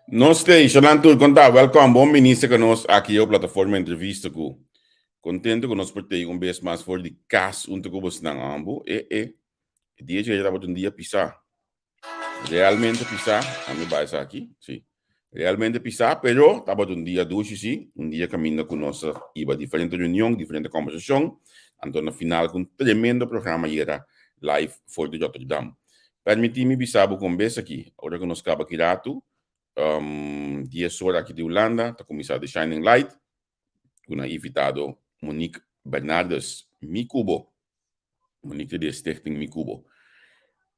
Nos t'ei, Shalan tur kon ta? Welkom, bon bini serka nos aki e plataforma Entrevista ku. Kontento ku nos por t'ei un bes mas for di kas huntu ku bosnan ambu. E e, e dia djaye tabata un dia pisá. Realmente pisá, a mi bai esaki, si. Realmente pisá, pero tabata un dia dushi si, un dia kaminda ku nos a iba diferente reunion, diferente kòmbersashon, anto na final ku un tremendo programa yera live for di Rotterdam. Permití mi bisa bo kon bes aki, ora ku nos kaba ki ratu, dies ora aki di Hulanda, ta kuminsá The Shining Light, ku nan invitado Monique Bernardes, Mi ku bo. Monique ta di e stichting Mi ku bo.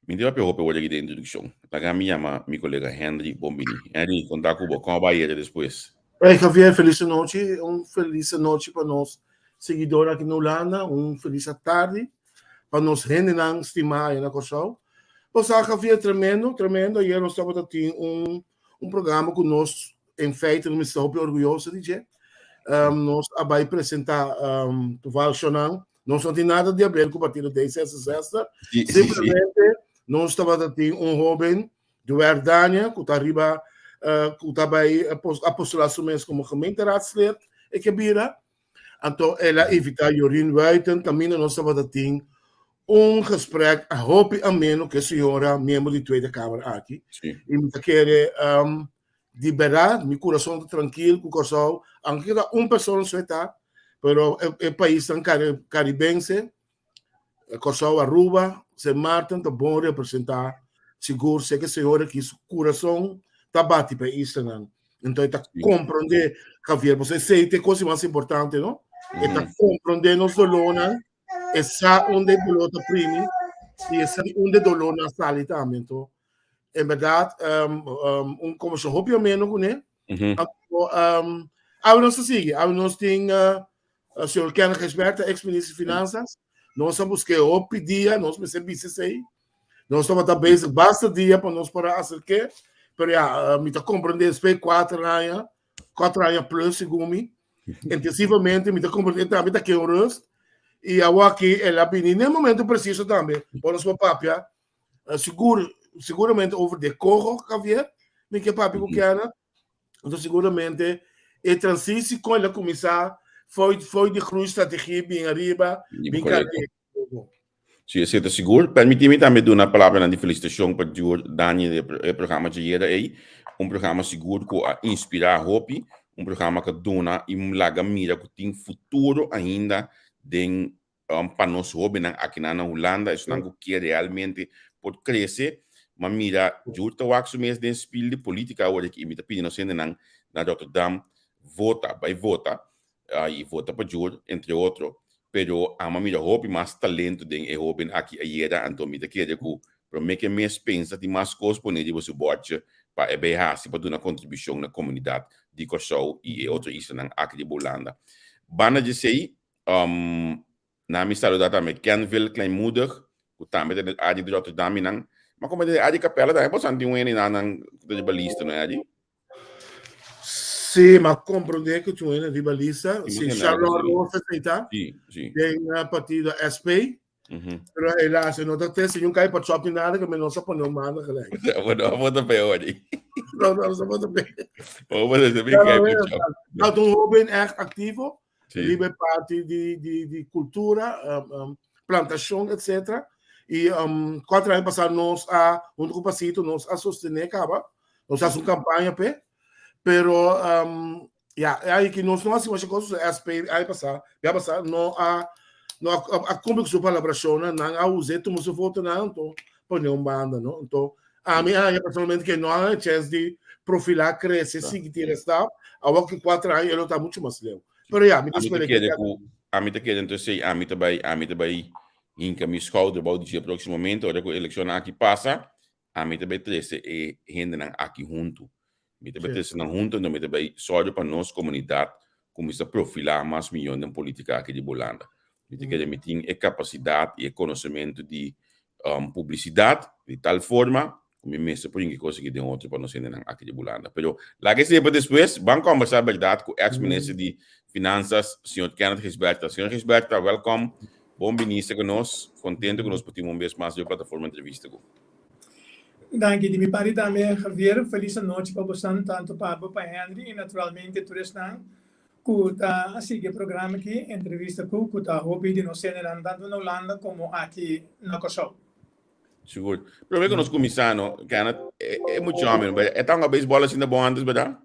Mi ta papia hopi ora aki den introdukshon. Laga mi yama mi kolega Henry bon bini. Henry, kon ta ku bo? Kon a bai ayera despues? Hey Javier, felis anochi. Un felis anochi pa nos siguidor aki na Hulanda. Un felis atardi pa nos hendenan stimá aya na Kòrsou. Bo sa Javier, tremendo, tremendo. Ayer nos tabata tin un un programa ku nos en feite nos mester hopi orguyoso di dje. Nos a bai presentá toevallig shownan. Nos no tin nada di haber ku partido D66. Simplemente nos tabata tin un hoben Duer Dania ku ta riba ku ta bai a postulá su mes komo gemeenteraadslid e ke bira. Anto el a invitá Jorien Wuiten kaminda nos tabata tin un gesprek hopi ameno ku e señora miembro di Tweede Kamer aki. I mi ta kere di bèrdat mi kurason ta trankil ku Kòrsou, aunke ta un persona so e ta, pero e paisnan karibense Kòrsou, Aruba, Sint Maarten ta bon representá sigur sé ke señor aki su kurason ta bati pa e islanan. Enton e ta komprondé Javier, pasobra esei ta e kos di mas importante no. E ta komprondé nos dolónan, e sa unda e doló ta primi i e sa di unda e dolónan a sali tambe. Enton en bèrdat un kombersashon hopi ameno kuné. Anto awe nos ta sigui, awe nos tin Señor Kenneth Gijsbertha, ex minister di Finanzas, nos a busk'é hopi dia, nos mester bisa esei. Nos tabata bezig basta dia pa nos por a aserk'é, pero ya, mi ta komprendé despues di kuater aña, kuater aña plus segun mi, intensivamente mi ta komprendé tambe ta ke un rust, i awor aki el a bini n'e momento presiso tambe pa nos por papia, sigur, siguramente over de coho, Javier, mi ke papia ku Kenneth. Anto seguramente e transisi kon el a kuminsá foi foi di groeistrategie bin ariba, bin Correcto. Sí, esei ta sigur. Permití mi tambe duna palabranan di felisitashon pa Jur Daniel di e programa djayera ei. Un programa sigur ku a inspirá hopi, un programa ku a duna i laga mira ku tin futuro ainda den pa nos hóbennan akinan na Hulanda, esnan ku kier realmente por krese. Ma mira, Jur ta wak su mes den spil di polítika awor aki i mi ta pidi nos hendenan na Rotterdam vota, bai vota i vota pa Jur, entre otro. Pero amo a mira hopi mas talento den e hóben aki ayera, anto mi ta kere ku promé ke mes pensa tin mas kos pone riba su bòrtje pa e bai hasi pa duna kontribushon na komunidat di Kòrsou i e otro islanan aki riba Hulanda. Banda di esei, Na mi saluda tambe Kenville Kleinmoedig, ku tambe ta den área di Rotterdam i nan. Ma komo den área di Capella tambe boso tin un hende nan nan ku ta riba lista, no Eddie? Sí, m'a komprondé ku tin un hende riba lista. Sí, Charlot Rosa esei ta. Sí, sí. Den partido SP. Pero helaas, e no ta te señor kai pa chop ni nada, que me no sa pone un manda gelijk. Bueno, vamos a peor. No, no, no vamos a peor. Vamos a ser kai pa chop. Dat un joven echt activo. Sí. Libe parti di, di, di cultura, plantación, etc. Y 4 años pasado nos a, junto con Pasito, nos a sostener caba. Nos hace un campaña pe. Pero Ya, e ai ki nos no hasi masha kos, SP ai pasá, bia pasá, no a no a, a, a kumpli ku su palabrashonnan, nan a us'é tuma su fotonan, anto pone un banda, no? Anto, ami a haña personalmente ke no a haña chèns di profilá, krese, sigui tira stap, awor ki kuater aña e lo ta muchu mas leu. Pero ya, mi ta Ami ta spera ke kere ku, ami ta kere entonces ei ami ta bai, ami ta bai hinka mi skouder bou di dje próksimamente, ora ku elekshonnan aki pasa, Ami ta bai trese e hendenan aki huntu. Mi ta bai trese nan huntu, anto mi ta bai sòru pa nos komunidat kuminsá profilá mas mihó den polítika aki di Hulanda. Mi ta kere mi tin e kapasidat i e konosementu di publisidat di tal forma ku mi mester por yinga e kos aki den otro pa nos hendenan aki di Hulanda. Pero laga esei pa despues, ban kòmbersá bèrdat ku èks minister di Finansas, señor Kenneth Gijsbertha. Señor Gijsbertha, wèlkòm. Bon binista ku nos. Kontento ku nos por tin un bes mas den plataforma entrevista ku. Danki di mi parti tambe Javier, felis anochi pa bosan tanto pa bo pa Henry y naturalmente tur esnan cu ta a sigui e programa aki, entrevista cu cu ta hopi di nos hendenan tanto na Hulanda como aki na Kòrsou. Sigur. Prome cu nos cuminsa no, Kenneth, e mucho homen, e ta hunga baseball asina bon antes, berdad?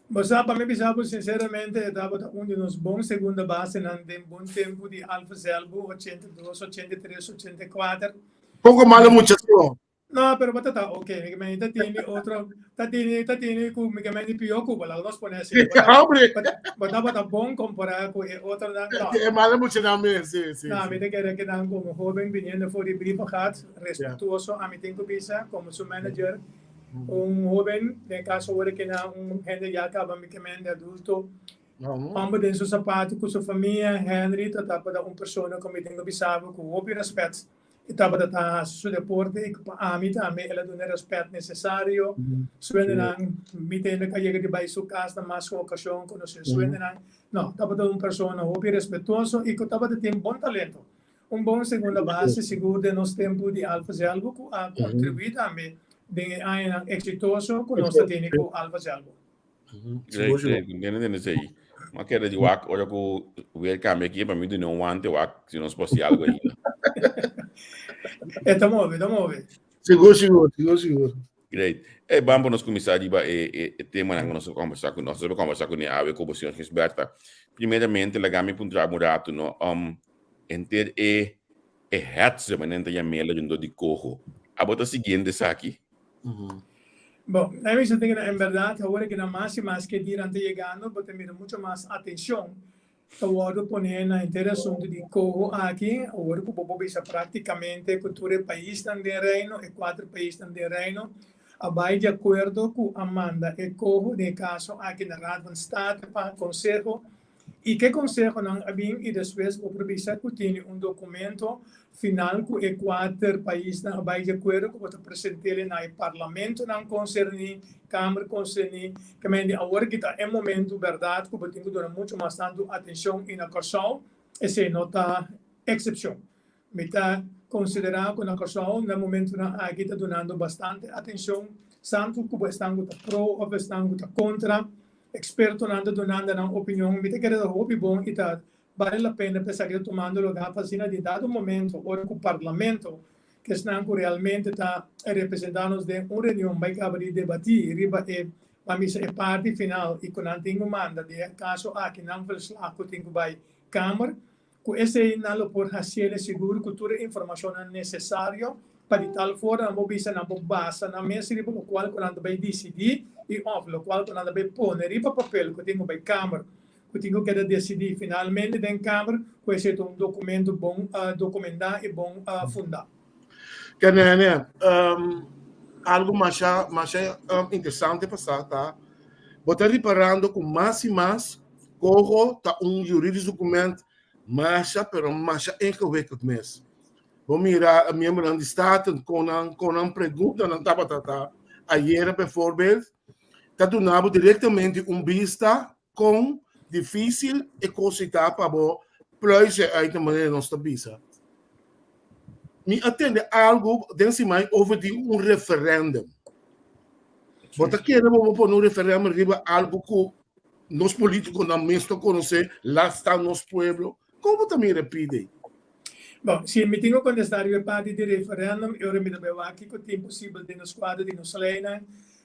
Bo sa, pa mi bisa bo sinceramente, e tabata un di nos bon segunda basenan den bon tempu di Alfa Zelbo, 82, 83, 84. Poco malo muchacho. No, pero bo ta ta ok. Mi ke meni ta tini otro, ta tini, ta tini ku mi ke meni pio ku bo, laga nos pone así. Bo ta, Hombre. bo tabata bon kompará ku e otronan. No. E malo muchanan mes, si, si, No, si. mi ta kere ke nan komo hoben biniendo for di Brievengat, respetuoso, ami tin ku bisa, komo su manager, un hoben, den kaso ora ke nan un hende ya kaba mi ke mende adulto, homber den su sapato ku su famia, Henry ta tabata un persona ku mi tin ku bisa bo ku hopi respet. E tabata ta hasi su deporte i pa ami tambe el a duna e rèspèt nesesario. Suendenan, mi tende ku a yega di bai su kas na mas ku okashon, konosé suendenan. No, tabata un persona hopi respetuoso i ku tabata tin bon talento. Un bon segunda base sigur den nos tempu di Alfa Zelbo ku a kontribuí tambe den e añanan eksitoso ku nos ta tene ku Alfa Zelbo. Great, great. Ntende, ntende esei. Ma kere di wak ora ku weer kambia aki pa mi duna un wante wak si nos por hasi algo ainda. E ta move, e ta move. Sigur, sigur, sigur, sigur. Great. Ey, bam pa nos kuminsá riba e e e temanan ku nos a kombersá ku nos a kombersá kuné awe ku bo señor Gisberta. Primeramente laga mi puntra bo un ratu no, um henter e e hetze manera nan ta yam'el rondó di koho. Abo ta siguiendo esaki? Bon, na mi sentido en berdad awor ke nan mas i mas ke dianan ta yegando bo ta mira mucho mas atencion ta wordo pone na henter e asunto di coho aki, awor ku bo por bisa practicamente ku tur e paisnan den Reino, e cuater paisnan den Reino a bai di acuerdo ku a manda e coho den e caso aki na Raad van State pa conseho. I ke konsehonan a bin i despues bo por bisa ku tini un dokumento final ku e kuater paisnan a bai di akuerdo ku bo ta present'el na e parlamentonan konserní, kamer konserní. Ke men di awor ki ta e momentu bèrdat ku bo tin ku duna muchu mas tantu atenshon i na Kòrsou esei no ta eksepshon. Mi ta konsiderá ku na Kòrsou na momentunan aki ta dunando bastante atenshon, santu ku bo esnan ku ta pro òf esnan ku ta kontra. Ekspertonan ta dunando nan opinion. Mi ta kere ta hopi bon i ta bale la pena pa esaki ta tumando lugá pa asina di dado momento ora ku Parlamento, ku esnan ku realmente ta representá nos den un reunion bai kaba di debatí riba e, ban bisa, e parti final i ku nan tin ku manda den e kaso aki nan verslag ku tin ku bai Kamer. Ku esei nan lo por hasié sigur ku tur e informashonnan nesesario pa di tal forma nan por bisa nan por basa nan mes riba lokual ku nan ta bai disidí i òf lokual ku nan ta bai pone riba papel ku tin ku bai kamer ku tin ku keda disidí finalmente den kamer ku esei ta un dokumento bon dokumendá i bon fundá. Kenene, algu masha masha interesante pa sa ta bo ta riparando ku mas i mas Coho ta un juridisch document masha pero masha ingewikkeld mes. Bo mira miembronan di Staten kon nan kon nan preguntanan tabata ta ayera bijvoorbeeld ta duna bo directamente un bista kon dificil e kos ei ta pa bo pluizen uit na manera nos ta bisa. Mi a tende algo den siman over di un referendum. Bo ta kere bo bo pone un referendum riba algo ku Nos politiconan mes ta conoce, laat staan nos pueblo. Con bo ta mira e pide? Bon, si mi tin ku kontestá riba e parti di referendum, e ora mi ta bai wak kiko tin posibel den nos kuadro di nos leinan,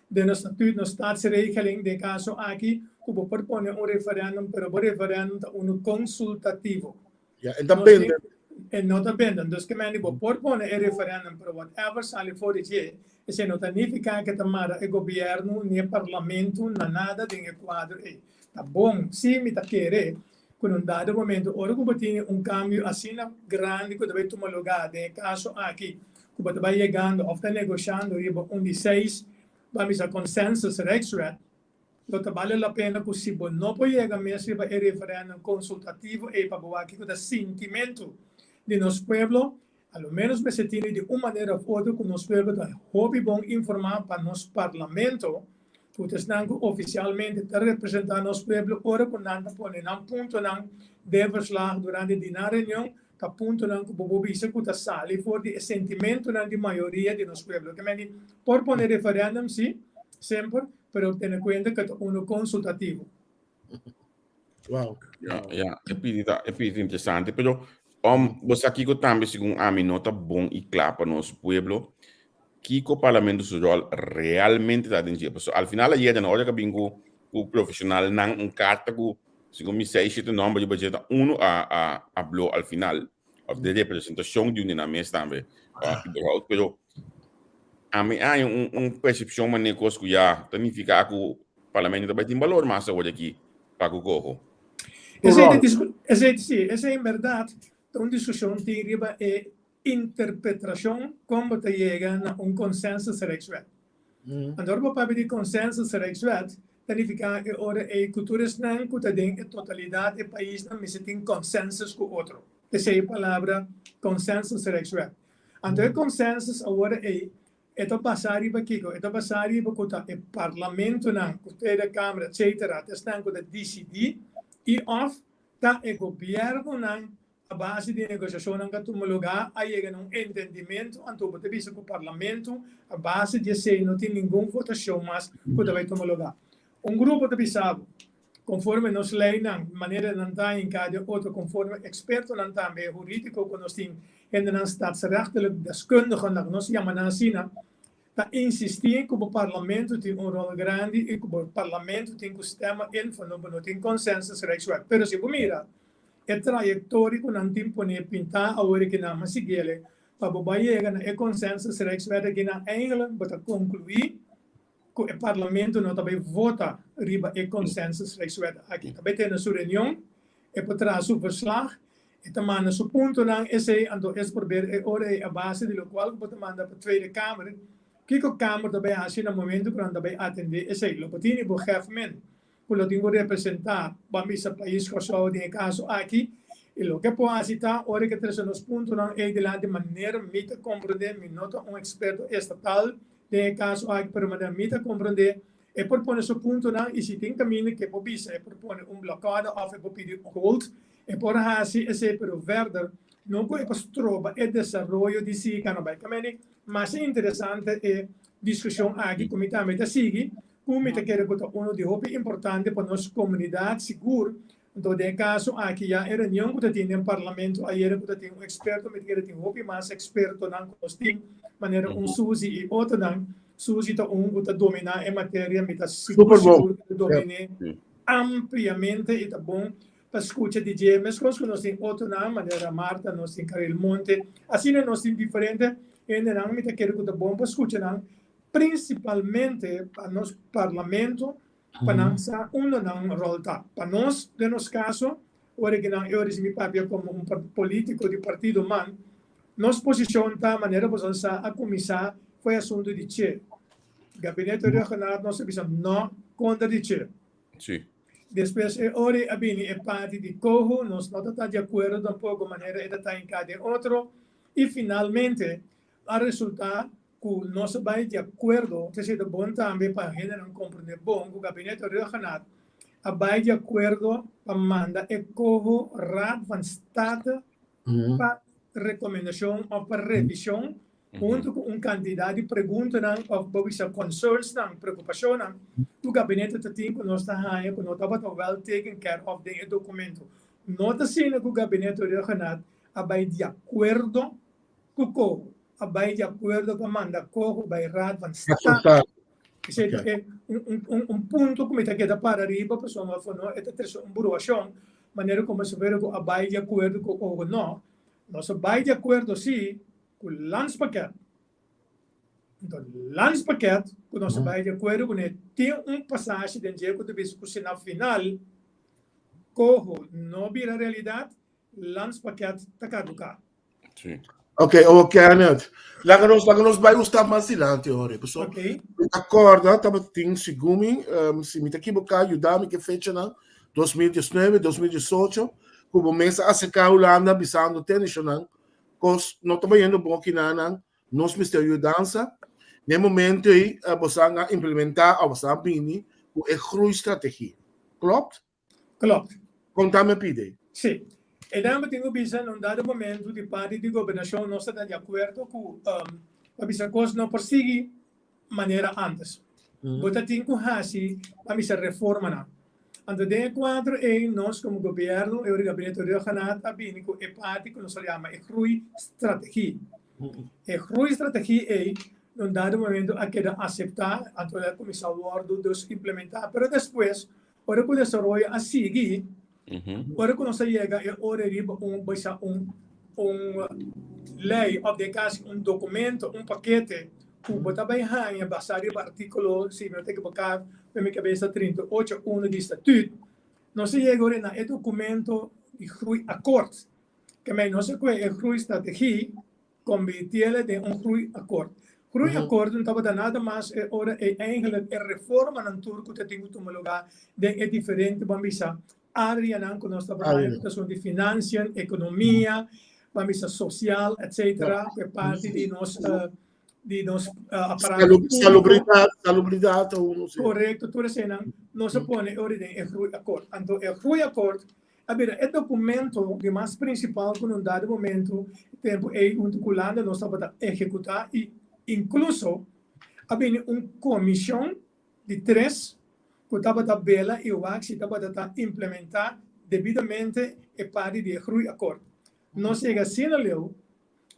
den nos statuut, nos staatsregeling, den e kaso aki ku bo por pone un referendum, pero bo referendum ta unu konsultativo. Ja, en ta bende. E no ta bende. Dus ke mende bo por pone e referendum, pero whatever sali for di dje, esei no ta nifiká ke ta mara e gobièrnu ni e parlamento na nada den e kuadro ei. Ta bon, sí mi ta kere ku na un dado momento ora ku bo tene un kambio asina grandi ku ta bai tuma lugá den e kaso aki ku bo ta bai yegando òf ta negoshando riba un di seis, ban bisa consensus Rijkswet, Lo ta bale la pena ku si bo no por yega mes riba e referendum konsultativo ei pa bo wak kiko ta sintimentu di nos pueblo, a lo menos mester tini di un manera of otro ku nos pueblo ta hopi bon informá pa nos parlamento, ku ta esnan ku ofisialmente ta representá nos pueblo ora ku nan ta pone nan puntonan den verslag durante di nan reunion. Ta puntonan ku bo por bisa ku ta sali for di e sentimentonan di mayoria di nos pueblo. Ke men di por pone referendum si, semper, pero tene kuenta ku ta unu konsultativo. Wow. Ja, ja, e pidi ta, e pidi ta interesante, pero um, bo sa kiko tambe segun ami no ta bon i kla pa nos pueblo, kiko parlamento su rol realmente ta den dje. Pasobra al final ayer na ora ku a bin ku ku profesionalnan un karta ku segun mi seis shete nomber riba dje ta uno a a habló al final of de representacion di un di nan mes tambe uh, überhaupt, pero ami a haña un un percepcion manera kos ku ya ta nifiká ku parlamento ta bai tin balor mas awor aki pa ku koho. Esei ta disku esei si esei en bèrdat ta un diskushon tin riba e interpretrashon kon bo ta yega na un consensus Rijkswet. Anto ora bo papia di consensus Rijkswet ta nifiká e ora ei ku tur esnan ku ta den e totalidat e paisnan mester tin consensus ku otro. Esei e palabra consensus Rijkswet. Anto e consensus awor ei e ta basá riba kiko? E ta basá riba ku ta e parlamentonan, ku Tweede Kamer etcetera ta esnan ku ta disidí i òf ta e gobièrnunan a base di negosiashonnan ku a tuma lugá a yega na un entendimentu, anto bo ta bisa ku parlamento a base di esei no tin ningun votashon mas ku ta bai tuma lugá. Un grupo ta bisa bo, konforme nos leinan, manera nan ta hinká den otro, konforme ekspertonan tambe hurídiko ku nos tin, hendenan statsrechtelijk deskundigen, laga nos yama nan asina, ta insistí ku bo parlamento tin un ròl grandi i ku bo parlamento tin ku stema in for no bo no tin consensus Rijkswet. Pero si bo mira e trayektoria ku nan tin pone pintá awor aki nan a siguiele pa bo bai yega na e consensus Rijkswet aki nan eigenlijk bo ta konkluí ku e parlamento no ta bai vota riba e consensus Rijkswet aki. Ta bai tene su reunion, e por traha su verslag, e ta manda su puntonan esei, anto es por ber e ora ei a base di lokual ku bo ta manda pa Tweede Kamer, kiko Kamer ta bai hasi na momento ku nan ta bai atendé esei. Lo bo tini bo hefmen ku lo tin ku representá, ban bisa pais Kòrsou den e kaso aki, i loke por hasi ta ora ke trese nos puntonan ei dilanti manera mi ta komprendé, mi no ta un eksperto estatal den e kaso aki, pero manera mi ta komprendé E por pone su puntonan i si tin kaminda ke por bisa e por pone un blokada òf e por pidi un hold. E por hasi esei pero verder no ku e por stroba e desaroyo di sigui kana bai. Kameni masha interesante e diskushon aki ku mi tambe ta sigui ku mi ta kere ku ta unu di hopi importante pa nos komunidat sigur. Anto den e kaso aki ya e reunion ku ta tin den parlamento ayera ku ta tin un eksperto mi ta kere tin hopi mas ekspertonan ku nos tin manera un Suzy i otronan. Suzy ta un ku ta dominá e materia, mi ta sigur Super bon. sigur ku ta domin'é ampliamente i ta bon pa skucha di dje. Meskos ku nos tin otronan manera Marta, nos tin Karel Monte, asina nos tin diferente hendenan mi ta kere ku ta bon pa skucha nan, prinsipalmente pa nos parlamento pa nan sa unda nan ròl ta. Pa nos, den nos kaso, ora ku nan eu risibí papia komo un polítiko di partido man, nos posishon ta manera boso sa a kuminsá for e asuntu di Che. Gabinete Rhuggenaath nos a bisa nò kontra di Che. Sí. Despues e ora ei a bini e parti di Coho, nos no ta ta di akuerdo tampoko manera e ta ta hinká den otro. I finalmente a resultá ku nos a bai di akuerdo, esei ta bon tambe pa hendenan komprendé bon ku Gabinete Rhuggenaath a bai di akuerdo pa manda e koho Raad van State pa rekomendashon òf pa revishon huntu ku un kantidat di preguntanan òf bo bisa concernsnan, preokupashonnan ku gabinete ta tin ku nos ta haña ku no tabata well taken care of den e dokumento. No ta asina ku Gabinete Rhuggenaath a bai di akuerdo ku koho a bai di akuerdo pa manda koho bai Raad van State. Esei ta e un punto ku mi ta keda para riba pasobra for no e ta trese un bruashon manera komo si fuera ku a bai di akuerdo ku koho no. Nos a bai di akuerdo si ku landspakket. Enton landspakket ku nos a bai di akuerdo kuné tin un pasashi den dje ku ta bisa ku si na final koho no bira realidat landspakket ta kaduká. Sí. Ok, oh Kenneth. Laga nos, laga nos bai un stap mas dilanti ore. Paso, Ok. mi ta acorda, tabatin segun mi, si mi ta equivoca, yuda mi ke fechanan, 2019, 2018, ku bo mes a acerca Hulanda bisando te nishonan, kos no ta bayendo bon kinanan, nos mester yudansa. Na e momento ei, bosan a implementa of bosan a bini ku e groeistrategie. Klopt? Klopt. Konta mi pide. Sí. E dama tin ku bisa na un dado momento di parti di gobernashon nos ta ta di akuerdo ku pa bisa kos no por sigui manera antes. Bo ta tin ku hasi pa bisa reformanan. Anto den e kuadro ei nos komo gobièrnu e ora gabinete Rhuggenaath a bini ku e parti ku nos a yama e groeistrategie. E groeistrategie ei na un dado momento a keda aseptá anto el a kuminsá wòrdu dus implementá pero despues ora ku desaroyo a sigui Ora ku nos a yega e ora riba un bisa un un lei òf den kasi un dokumento, un pakete ku bo ta bai haña basá riba artíkulo, si mi no ta ekiboká ku mi kabesa 38 uno di Statüt, nos a yega ora na e dokumento di Groeiakkoord. Ke mei nos a kohe e Groeistrategie Convirtiele den un groeiakkoord. Groeiakkoord no tabata nada mas e ora ei eigenlijk e reformanan tur ku ta tin ku tuma lugá den e diferente, ban bisa, areanan ku nos tabata haña, ku ta son di financiën, ekonomia, ban bisa, sosial, etcetera, ku e parti di nos di nos aparato públiko. Salubridat, salubridat ta uno, si. Korekto, tur eseinan nos a pone e ora den e groeiakkoord. Anto e groeiakkoord A bira e documento di mas principal cu na un dado momento e tempo ey hunto cu Hulanda nos tabata ehecuta y incluso a bini un comision di tres cu tabata bela y wak si tabata ta implementa debidamente e parti di e Groeiakkoord. Nos yega asina leu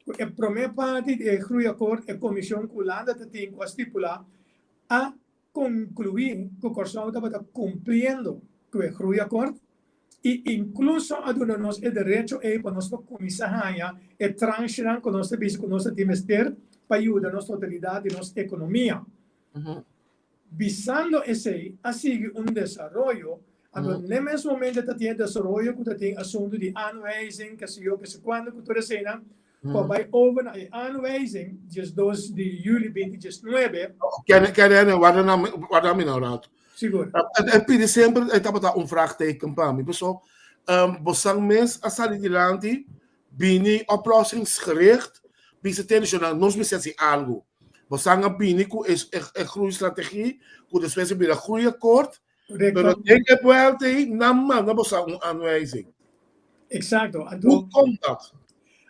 cu e prome parti di e Groeiakkoord e comision cu Hulanda ta tin cu a stipula a konkluí ku Kòrsou tabata kumpliendo ku e Groeiakkoord i inkluso a duna nos e derecho ei pa nos por kuminsá haña e tranchenan ku nos ta bisa ku nos ta tin mester pa yuda nos totalidat di nos ekonomia. Bisando esei a sigui un desaroyo, anto n'e mes momento ta tin e desaroyo ku ta tin asuntu di aanwijzing, keseyo, kesekuando ku tur eseinan, Ku a bai over na e aanwijzing 12 di juli 2019. Kende, kende, warda na, warda mi nou rato. Sigur. E pidi semper e tabata un vraagteken pa mi. Paso, um, bosan mes a sali dilanti, bini oplossingsgericht, bisa tene nos mester hasi algo. Bosan a bini ku e, e, e groeistrategie, ku despues a bira groeiakkoord, pero den e buelta ei, nan manda bosan un aanwijzing. Exacto. Anto, Hoe komt dat?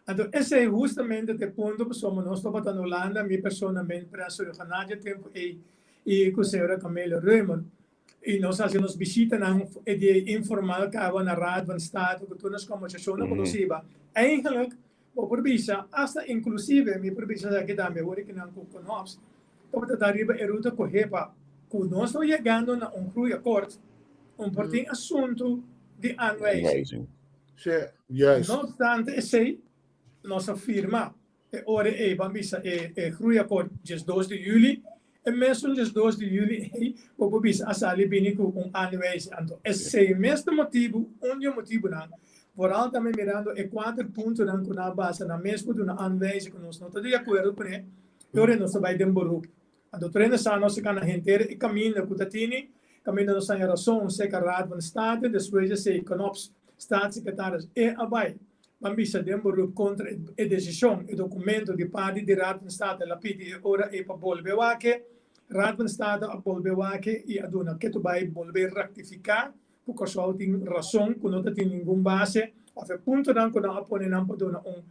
Anto esei hustamente ta e punto pasobra nos tabata na Hulanda, mi personalmente preso Rhuggenaath dje tempu ei i ku señora Camelia Römer i nos hasi nos bishitanan e dia informal kaba na Raad van State ku tur nos kombersashonnan ku nos hiba. Eigenlijk bo por bisa hasta inklusive mi por bisa esaki tambe awor ki nan ku Knops tabata ta riba e ruta ku hepa ku nos ta yegando na un groeiakkoord un por tin asuntu di aanwijzing. Sí, juist. No obstante esei, nos a firma e ora ei, ban bisa e e groeiakkoord 12 di juli, e mesun 12 di juli ei bo por bisa a sali bini ku un aanwijzing. Anto esei mes ta motibu, un di e motibunan, vooral tambe mirando e kuater puntonan ku nan a basa nan mes por duna aanwijzing ku nos no ta di akuerdo kuné, e ora ei nos ta bai den beroep. Anto tur sa nos a kana henter e kaminda ku ta tini, kaminda nos haña rason serka Raad van State, despues di esei Knops, Staatssecretaris, e a bai ban bisa den beroep kontra e desishon, e dokumento di parti di Raad van State el a pidi e ora ei pa bolbe wak. Raad van State a bolbe wak i a duna ketu bai bolbe raktifiká ku Kòrsou tin rason ku no ta tin ningun base òf e puntonan ku nan a pone nan pa duna un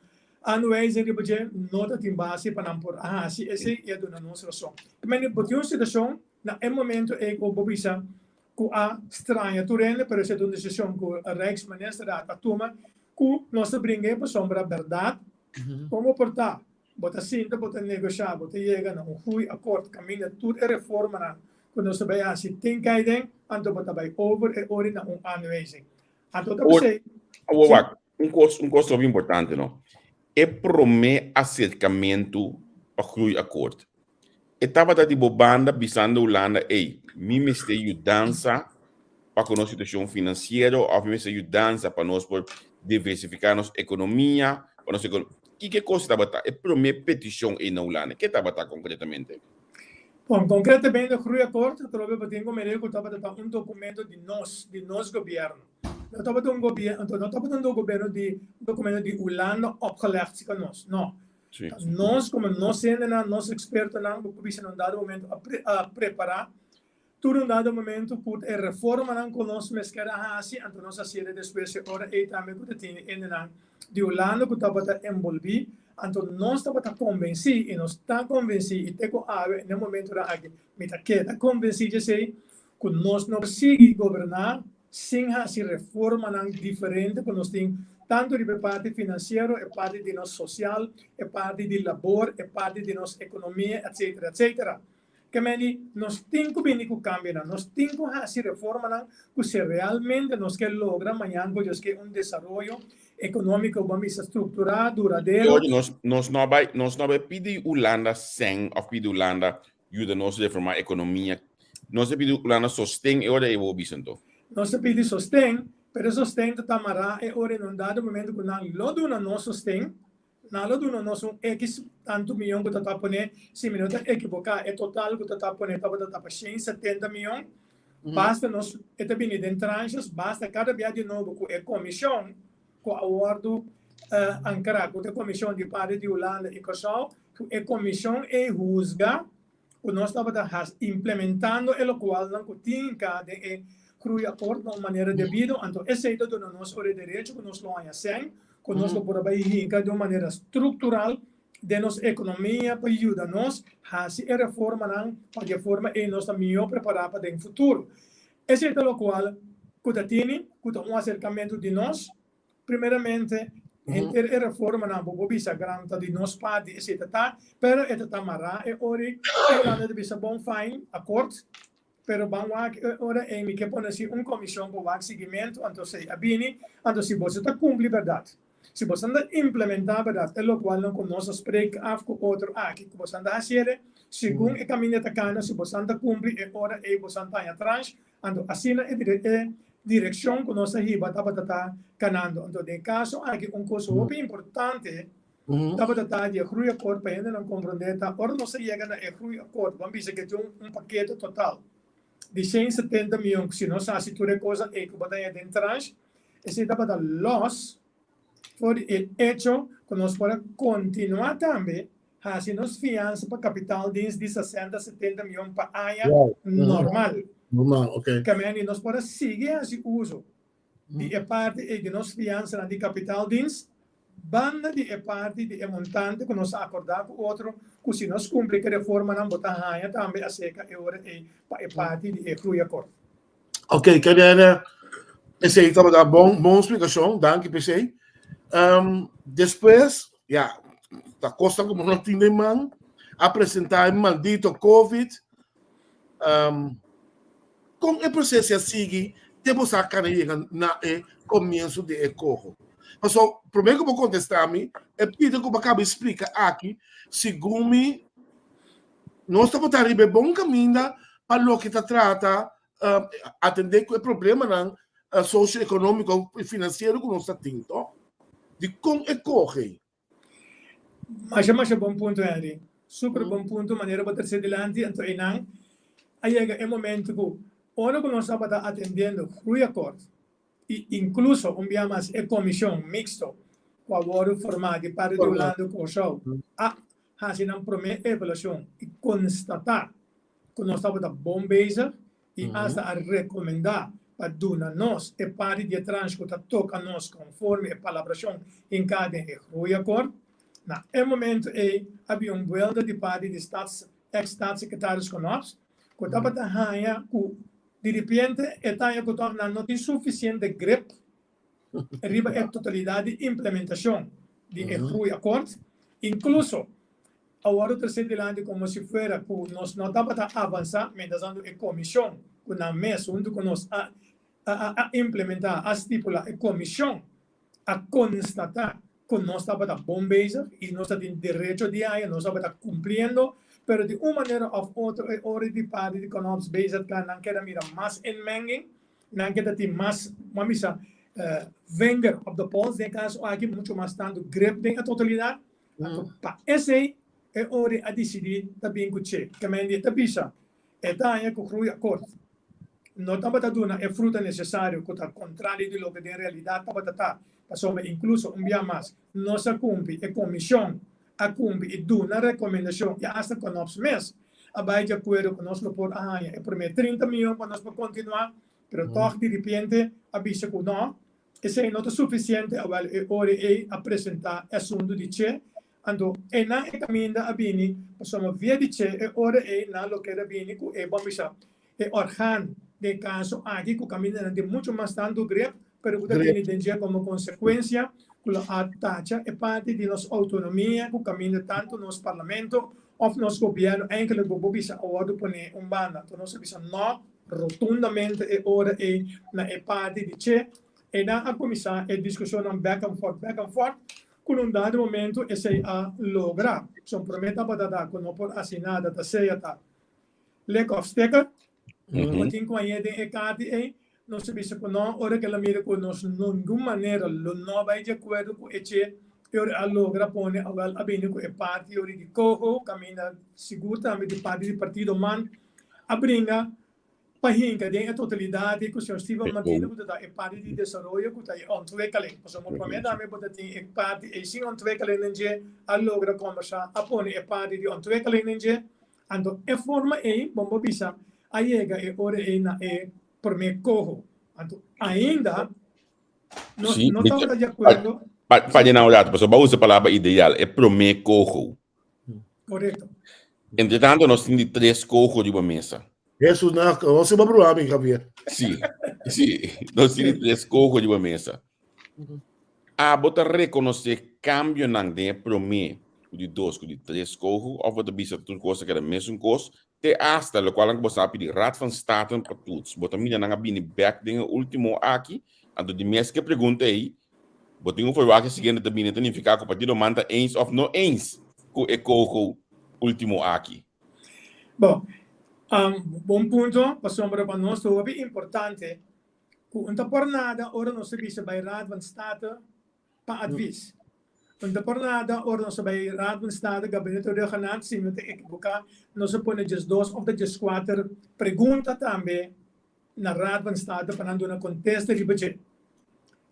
Aanwijzing riba dje no ta tin base pa nan por a hasi esei i a duna nos rason. Mende bo tin un situashon na e momento ei ku bo bisa ku a straña tur hende pero esei ta un desishon ku Rijksministerraad a tuma ku nos ta bringa e pasobra bèrdat kon bo por ta bo ta sinta bo ta negosha bo ta yega na un goei akort kaminda tur e reformanan ku nos ta bai hasi tin kai den anto bo ta bai over e ora na un aanwijzing anto ta p'esei. Awor wak, Un kos, un kos hopi importante, no? E promé aserkamentu pa Groeiakkoord, e tabata di bo banda bisando Hulanda, ey, mi mester yudansa pa ku nos situashon finansiero òf mi mester yudansa pa nos por diversifiká nos ekonomia, pa nos ekonomia. Kiko e kos tabata? E promé petishon ey na Hulanda, ke tabata konkretamente? Bon, konkretamente Groeiakkoord atrobe bo tin ku mira ku tabata ta un dokumento di nos, di nos gobièrnu. No tabata un gobierno, anto no tabata un gobierno di documento di Hulanda opgelegd si nos. No. Sí. Nos como nos hendenan, nos expertonan, bo por bisa na un dado momento a, pre, a prepara. Tur un dado momento ku e reformanan ku nos mester a hasi, anto nos a hasié despues e ora ei tambe ku ta tene hendenan di Hulanda ku tabata enbolbí, anto nos tabata konvensí i nos ta konvensí i te ku awe na e momentonan aki mi ta keda konvensí djesei ku nos no por sigui goberná sin hasi reformanan diferente ku nos tin tantu riba e parti finansiero, e parti di nos sosial, e parti di labor, e parti di nos ekonomia, etsetera, etsetera. Ke meni nos tin ku bini ku kambionan, nos tin ku hasi reformanan ku si realmente nos ke logra mañan ku Dios ke un desaroyo ekonómiko bo a misa strukturá, duradero. Oye, nos, nos no bai, nos no bai pidi Hulanda sèn òf pidi Hulanda yuda nos reformá ekonomia. Nos ta pidi Hulanda sosten e ora ei bo bisa anto. Nos ta pidi sosten, pero e sosten ta ta mará e ora en un dado momento ku nan lo duna nos sosten, Nan lo duna nos un ekis tantu miyon ku ta ta pone, si mi no ta ekiboká, e total ku ta ta pone tabata ta pa 170 miyon. Basta nos, e ta bini den tranches, basta kada bia di nobo ku e komishon ku a wòrdu ankrá, ku ta e komishon di parti di Hulanda i Kòrsou, ku e komishon ei husga ku nos tabata has implementando e lokualnan ku tin ka den e Groeiakkoord na un manera debido, anto esei ta duna nos ora e derecho ku nos lo haña sèn ku nos lo por a bai hinka di un manera struktural den nos ekonomia pa yuda nos hasi e reformanan pa di e forma ei nos ta mihó prepará pa den futuro. Esei ta lokual ku ta tini ku ta un aserkamentu di nos. Primeramente, henter e reformanan bo por bisa gran ta di nos parti esei ta ta, pero e ta ta mará e ora ei Hulanda ta bisa bon fijn, akort, Pero ban wak e ora ei mi ke pone si un komishon pa wak siguimentu, anto esei a bini, anto si boso ta kumpli bèrdat, si boso ta implementá bèrdat e lokualnan ku nos a spreek af ku otro aki ku boso ta hasiele, segun e kaminda ta kana, si boso ta kumpli e ora ei boso ta haña transh, anto asina e e direkshon ku nos a hiba tabata ta kanando. Anto den e kaso aki un kos hopi importante Tabata ta di e groeiakkoord pa hendenan komprondé ta ora nos a yega na e groeiakkoord bo a bisa ke tin un pakete total di 170 mion ku si nos hasi tur e kosnan ei ku bo ta haña den transh esei tabata lòs for di e echo ku nos por a kontinuá tambe hasi nos fiansa pa kapitaaldienst di 60 70 mion pa aña normal. Normal, ok. Kamendi nos por a sigui hasi uso di e parti ei di nos fiansanan di kapitaaldienst, banda di e parti di e montante ku nos a akordá ku otro ku si nos kumpli ku e reformanan bo ta haña tambe aserka e ora ei pa e parti di e groeiakkoord. Ok, Kariana, esei tabata bon, bon splikashon, danki pa esei. Um, despues, ya, ta kosnan ku bo no tin den man, a presentá e maldito Covid. Um, Kon e proseso a sigui te bo sa kana yega na e komienso di e koho? Paso, promé ku bo kontestá mi, e pida ku bo kaba di splika aki, segun mi, nos tabata riba e bon kaminda pa loke ta trata atendé ku e problemanan sosio-ekonómiko i finansiero ku nos ta tin, to? Dikon e kohe? Masha masha bon punto Henry. Super bon punto manera bo trece dilanti anto eynan a yega e momento cu ora cu nos tabata atendiendo Groeiakkoord y incluso un bia mas e comision mixto cu a wordo forma di parti di Hulanda cu Corsou a haci nan prome evaluacion y constata cu nos tabata bon bezig i asta a rekomendá pa duna nos e parti di e transh ku ta toka nos konforme e palabrashon hinká den e Groeiakkoord. Na e momentu ei a bin un buelta di parti di Stats eks Staatssecretaris Knops ku tabata haña ku diripiente e ta haña ku tòg nan no tin sufisiente grip riba e totalidat di implementashon di e Groeiakkoord, inkluso a wòrdu tresé dilanti komo si fuera ku nos no tabata avansá, mientrastantu e komishon ku nan mes huntu ku nos a a implementá, a stipulá e komishon a konstatá ku nos tabata bon bezig i nos ta tin derecho di haña, nos tabata kumpliendo, pero di un manera òf otro e ora di parti di Knops BZK nan keda mira mas inmenging, nan keda tin mas, bo a bisa, vinger op de pols den e kaso aki, muchu mas tantu grip den e totalidat. Anto pa esei e ori a disidí ta bin ku Che. Kemendi ta bisa, E daña ku groei akort no tabata duna e fruta nesesario ku ta kontrali di loke den realidat tabata ta, pasobra inkluso un bia mas nos a kumpli, e komishon a kumpli i duna rekomendashon i asta Knops mes. a bai di akuerdo ku nos lo por a haña e promé 30 mion pa nos por kontinuá, pero tòg di ripiente a bisa ku nò, esei no ta sufisiente, awèl e ora ei a presentá e asuntu di Che, anto einan e kaminda a bini pasobra via di Che e ora ei nan lo keda bini ku e, bon bisa, e orgaan den e kaso aki ku kamindanan tin muchu mas tantu grip, pero ku ta tene den dje komo konsekuensia ku lo a tacha e parti di nos outonomia ku kaminda tantu nos parlamento òf nos gobièrnu enkele ku bo bisa a wòrdu pone un banda. Anto nos a bisa nò rotundamente e ora ei na e parti di che. Einan a kuminsá e diskushonnan back and forth, back and forth, ku na un dado momento esei a logra. Son promé tabata ta ku no por hasi nada ta sea ta Lek of sticker. Bo tin ku hañ'é den e karti ei. Nos a bisa ku no, ora ku el a mira ku nos ningun manera lo no bai di akuerdo ku e che, e ora a logra pone awel a bini ku e parti ori di coho, kaminda sigur tambe di parti di partido man a bringa pa hinka den e totalidat ku señor Steven Martina ku ta da e parti di desaroyo ku ta e ontwikkeling. Pasobra promé tambe bo ta tin e parti ei sin ontwikkeling den dje, a logra kombersá a pone e parti di ontwikkeling den dje. Anto e forma ei, bon bo bisa, a yega e ora ei na e promé koho. Anto ainda nos Sí, no mi tabata di akuerdo. Pa, pa llena un rato, pasobra bo a usa e palabra ideal, e promé koho. Korekto. Entre tanto nos tin di tres koho riba mesa. Hesus, na, nos a brua mi, Javier. Sí, sí, nos tin di tres koho riba mesa. Abo ta rekonosé kambionan den e promé ku di dos ku di tres koho òf bo ta bisa tur kos ta keda mesun kos te asta lokualnan ku bo sa pidi Raad van Staten pa toets? Bo ta mira nan a bini bèk den e último aki? Anto di mes ku e pregunta ei, bo tin un ferwagt e siguiente ta bini ta nifiká ku Partido man ta eens òf no eens ku e koho último aki. Bon, bon punto, pasobra pa nos ta hopi importante Ku un ta por nada ora nos ta bisa bai Raad van State pa advis. Un ta por nada ora nos ta bai Raad van State, Gabinete Rhuggenaath, si mi no ta ekiboká, nos a pone 12 òf ta 14 pregunta tambe na Raad van State pa nan duna kontesta riba dje.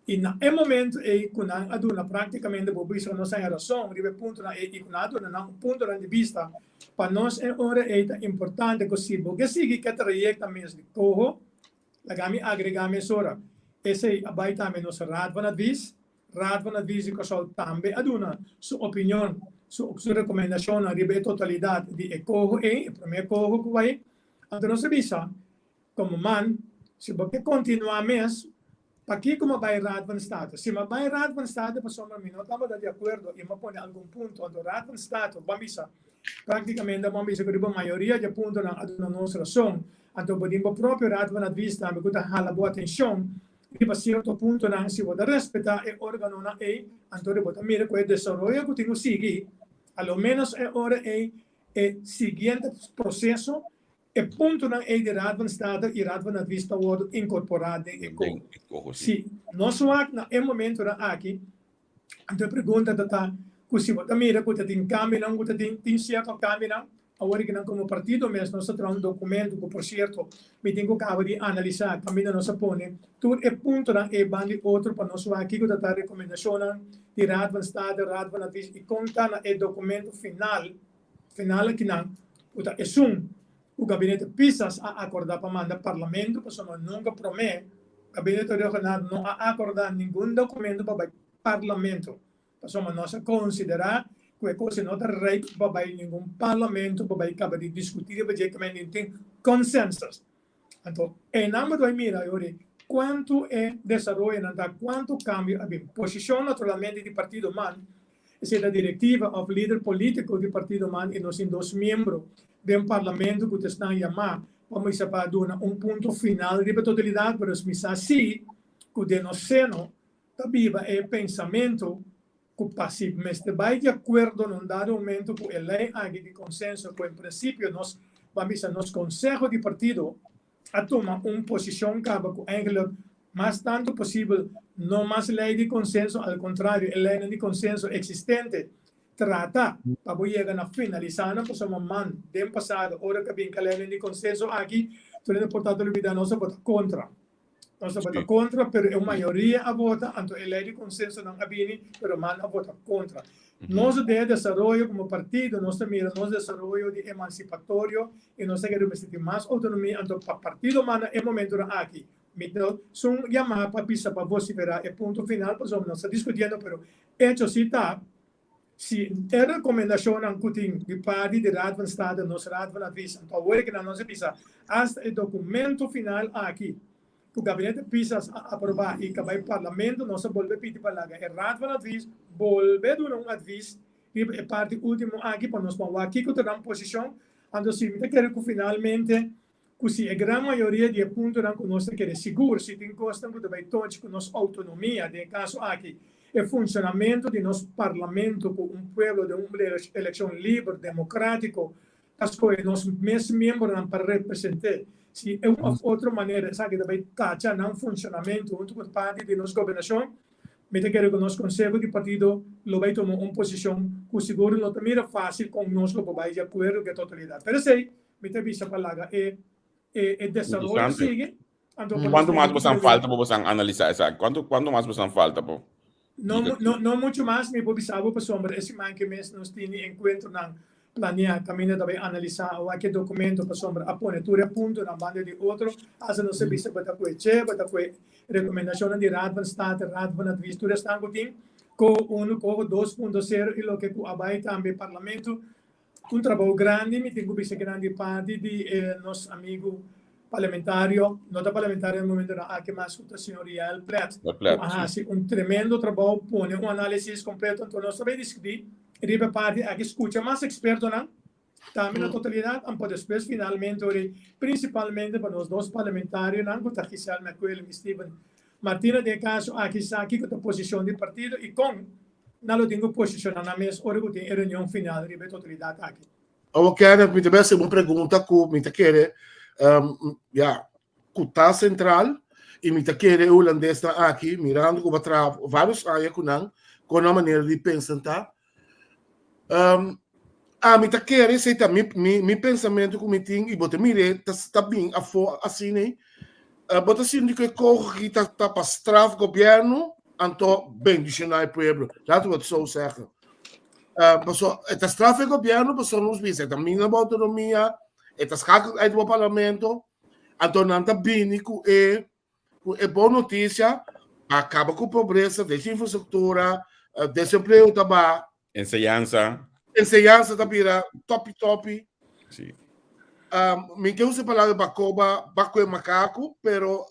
I na e momento ei ku nan a duna práktikamente bo bisa ku nos haña rason riba e puntonan ei i ku nan a duna nan puntonan di bista, pa nos e ora ei ta importante ku si bo ke sigui ku e trayekto mes di koho, Laga mi agregá mesora, esei a bai tambe nos Raad van Advies. Raad van Advies di Kòrsou tambe a duna su opinion, su su rekomendashonnan riba e totalidat di e koho ei, e promé koho ku bai. Anto nos a bisa, komo man, si bo ke kontinuá mes, pakiko mi a bai Raad van State? Si mi a bai Raad van State pasobra mi no tabata di akuerdo i mi a pone algun punto, anto Raad van State ban bisa, Práktikamente bo a bisa ku riba mayoria di e puntonan a duna nos rason. Anto bo tin bo propio Raad van Advies tambe ku ta hala bo atenshon riba sierto puntonan. Si bo ta respetá e órganonan ei, anto bo ta mira ku e desaroyo ku tin ku sigui, a lo ménos e ora ei e siguiente proseso, e puntonan ei di Raad van State i Raad van Advies ta wòrdu inkorporá den e koho. Si nos wak na e momentonan aki, Anto e pregunta ta ta ku si bo ta mira ku ta tin kambionan ku ta tin, tin sierto kambionan, awor di kinan komo partido mes nos ta traha un dokumento ku por sierto mi tin ku kaba di analisá kaminda nos a pone tur e puntonan e ban di otro pa nos wak kiko ta ta rekomendashonnan di Raad van State, Raad van Advies i kon ta na e dokumento final, final akinan ku ta esun ku Gabinete Pisas a akordá pa manda Parlamento pasobra nunka promé Gabinete Rhuggenaath no a akordá ningun dokumento pa bai Parlamento pasobra nos a konsiderá ku e kos no ta rijp pa bai ningun Parlamento pa bai kaba di diskutí riba dje kaminda di tin consensus. Anto einan bo ta bai mira yori kuantu e desaroyonan ta, kuantu kambio a bin. Posishon naturalmente di partido man Esei ta direktiva òf lider polítiko di partido man i nos tin dos miembro den parlamento ku ta esnan yamá pa misa pa duna un punto final riba e totalidat, pero mi sa sí ku den nos seno ta biba e pensamentu ku pa si mester bai di akuerdo na un dado momento ku e lei aki di konsenso ku en prinsipio nos ban bisa nos konseho di partido a tuma un posishon kaba ku eigenlijk mas tantu posibel no mas lei di konsenso, al kontrario e leinan di konsenso eksistente trata pa bo yega na finalisá nan pasobra man den pasado ora ku a bin ku e leinan di konsenso aki tur hende por ta ta lubidá nos a vota kontra. Nos tabata kontra, pero e mayoria a vota, anto e lei di konsensonan a bini, pero man a vota kontra. Nos den e desaroyo komo partido, nos ta mira nos desaroyo di emansipatorio i nos ta kere mester tin mas outonomia, anto pa partido manda e momentonan aki. Mi no sun yamá pa bisa pa vosiferá e punto final pasobra nos ta diskutiendo, pero echo si ta Si e rekomendashonnan ku tin di parti di Raad van State, nos Raad van Advies, anto awor e kinan nos a bisa asta e dokumento final aki ku Gabinete Pisas a aprobá i ka bai Parlamento, nos a bolbe pidi pa laga e Raad van Advies bolbe duna un advies riba e parti último aki pa nos por wak kiko ta nan posishon. Anto si mi ta kere ku finalmente ku si e gran mayoria di e puntonan ku nos ta kere sigur si tin kosnan ku ta bai tochi ku nos outonomia, den e kaso aki e funshonamentu di nos parlamento ku un pueblo den un elekshon liber, demokratiko ta skohe nos mes miembronan pa represent'é. Si e un òf otro manera esaki ta bai tacha nan funshonamentu huntu ku parti di nos gobernashon, mi ta kere ku nos konseho di partido lo bai tuma un posishon ku sigur no ta mira fásil kon nos lo por bai di akuerdo ku e totalidat. Pero esei Mi ta bisa pa laga e e e desaroyo sigui. Anto pa Cuanto mas bosan falta pa bosan analisa esaki? Cuanto cuanto mas bosan falta pa No no no mucho mas mi por bisa bo pasobra e siman ke mes nos tini encuentronan planea kaminda ta bai analisa awor ke documento pasobra a pone tur e puntonan banda di otro hasta nos a bisa bo ta kue che bo ta kue recomendacionnan di Raad van State, Raad van Advies tur esnan ku tin ko uno ko 2.0 y loke ku a bai tambe parlamento. Un trabou grandi mi tin ku bisa grandi parti di e nos amigu parlamentario, no ta parlamentario na e momentonan aki mas ku ta señor Yael Plet, ku a hasi un tremendo trabou pone un análisis kompleto. Anto nos ta bai diskutí riba e parti aki, skucha mas ekspertonan tambe na totalidat, anpo despues finalmente ora prinsipalmente pa nos dos parlamentarionan ku ta Giselle McQuillan i Steven Martina den e kaso aki sa kiko ta posishon di partido i kon Nan lo tin ku posishoná nan mes ora ku tin e reunion final riba e totalidat aki. Awor Kenneth, mi ta bai hasi un pregunta ku mi ta kere ya ku ta sentral i mi ta kere e hulandesnan aki mirando ku bo a traha varios aña ku nan kon nan manera di pensa ta. Ami ta kere esei ta mi mi mi pensamentu ku mi tin i bo ta mir'é ta ta bin afó asina Bo ta sinti ku e koho aki ta ta pa straf gobièrnu anto bendishoná e pueblo? Laten we het zo zeggen. Paso e ta straf e gobièrnu paso nos bisa e ta mina bo outonomia, e ta skakel uit bo parlamento, anto nan ta bini ku e ku e bon notisia pa kaba ku pobresa, deshi infrastruktura, desempleo ta baha. Enseñansa. Enseñansa ta bira topi topi. Sí. Mi ke usa e palabra bakoba, bakue makaku, pero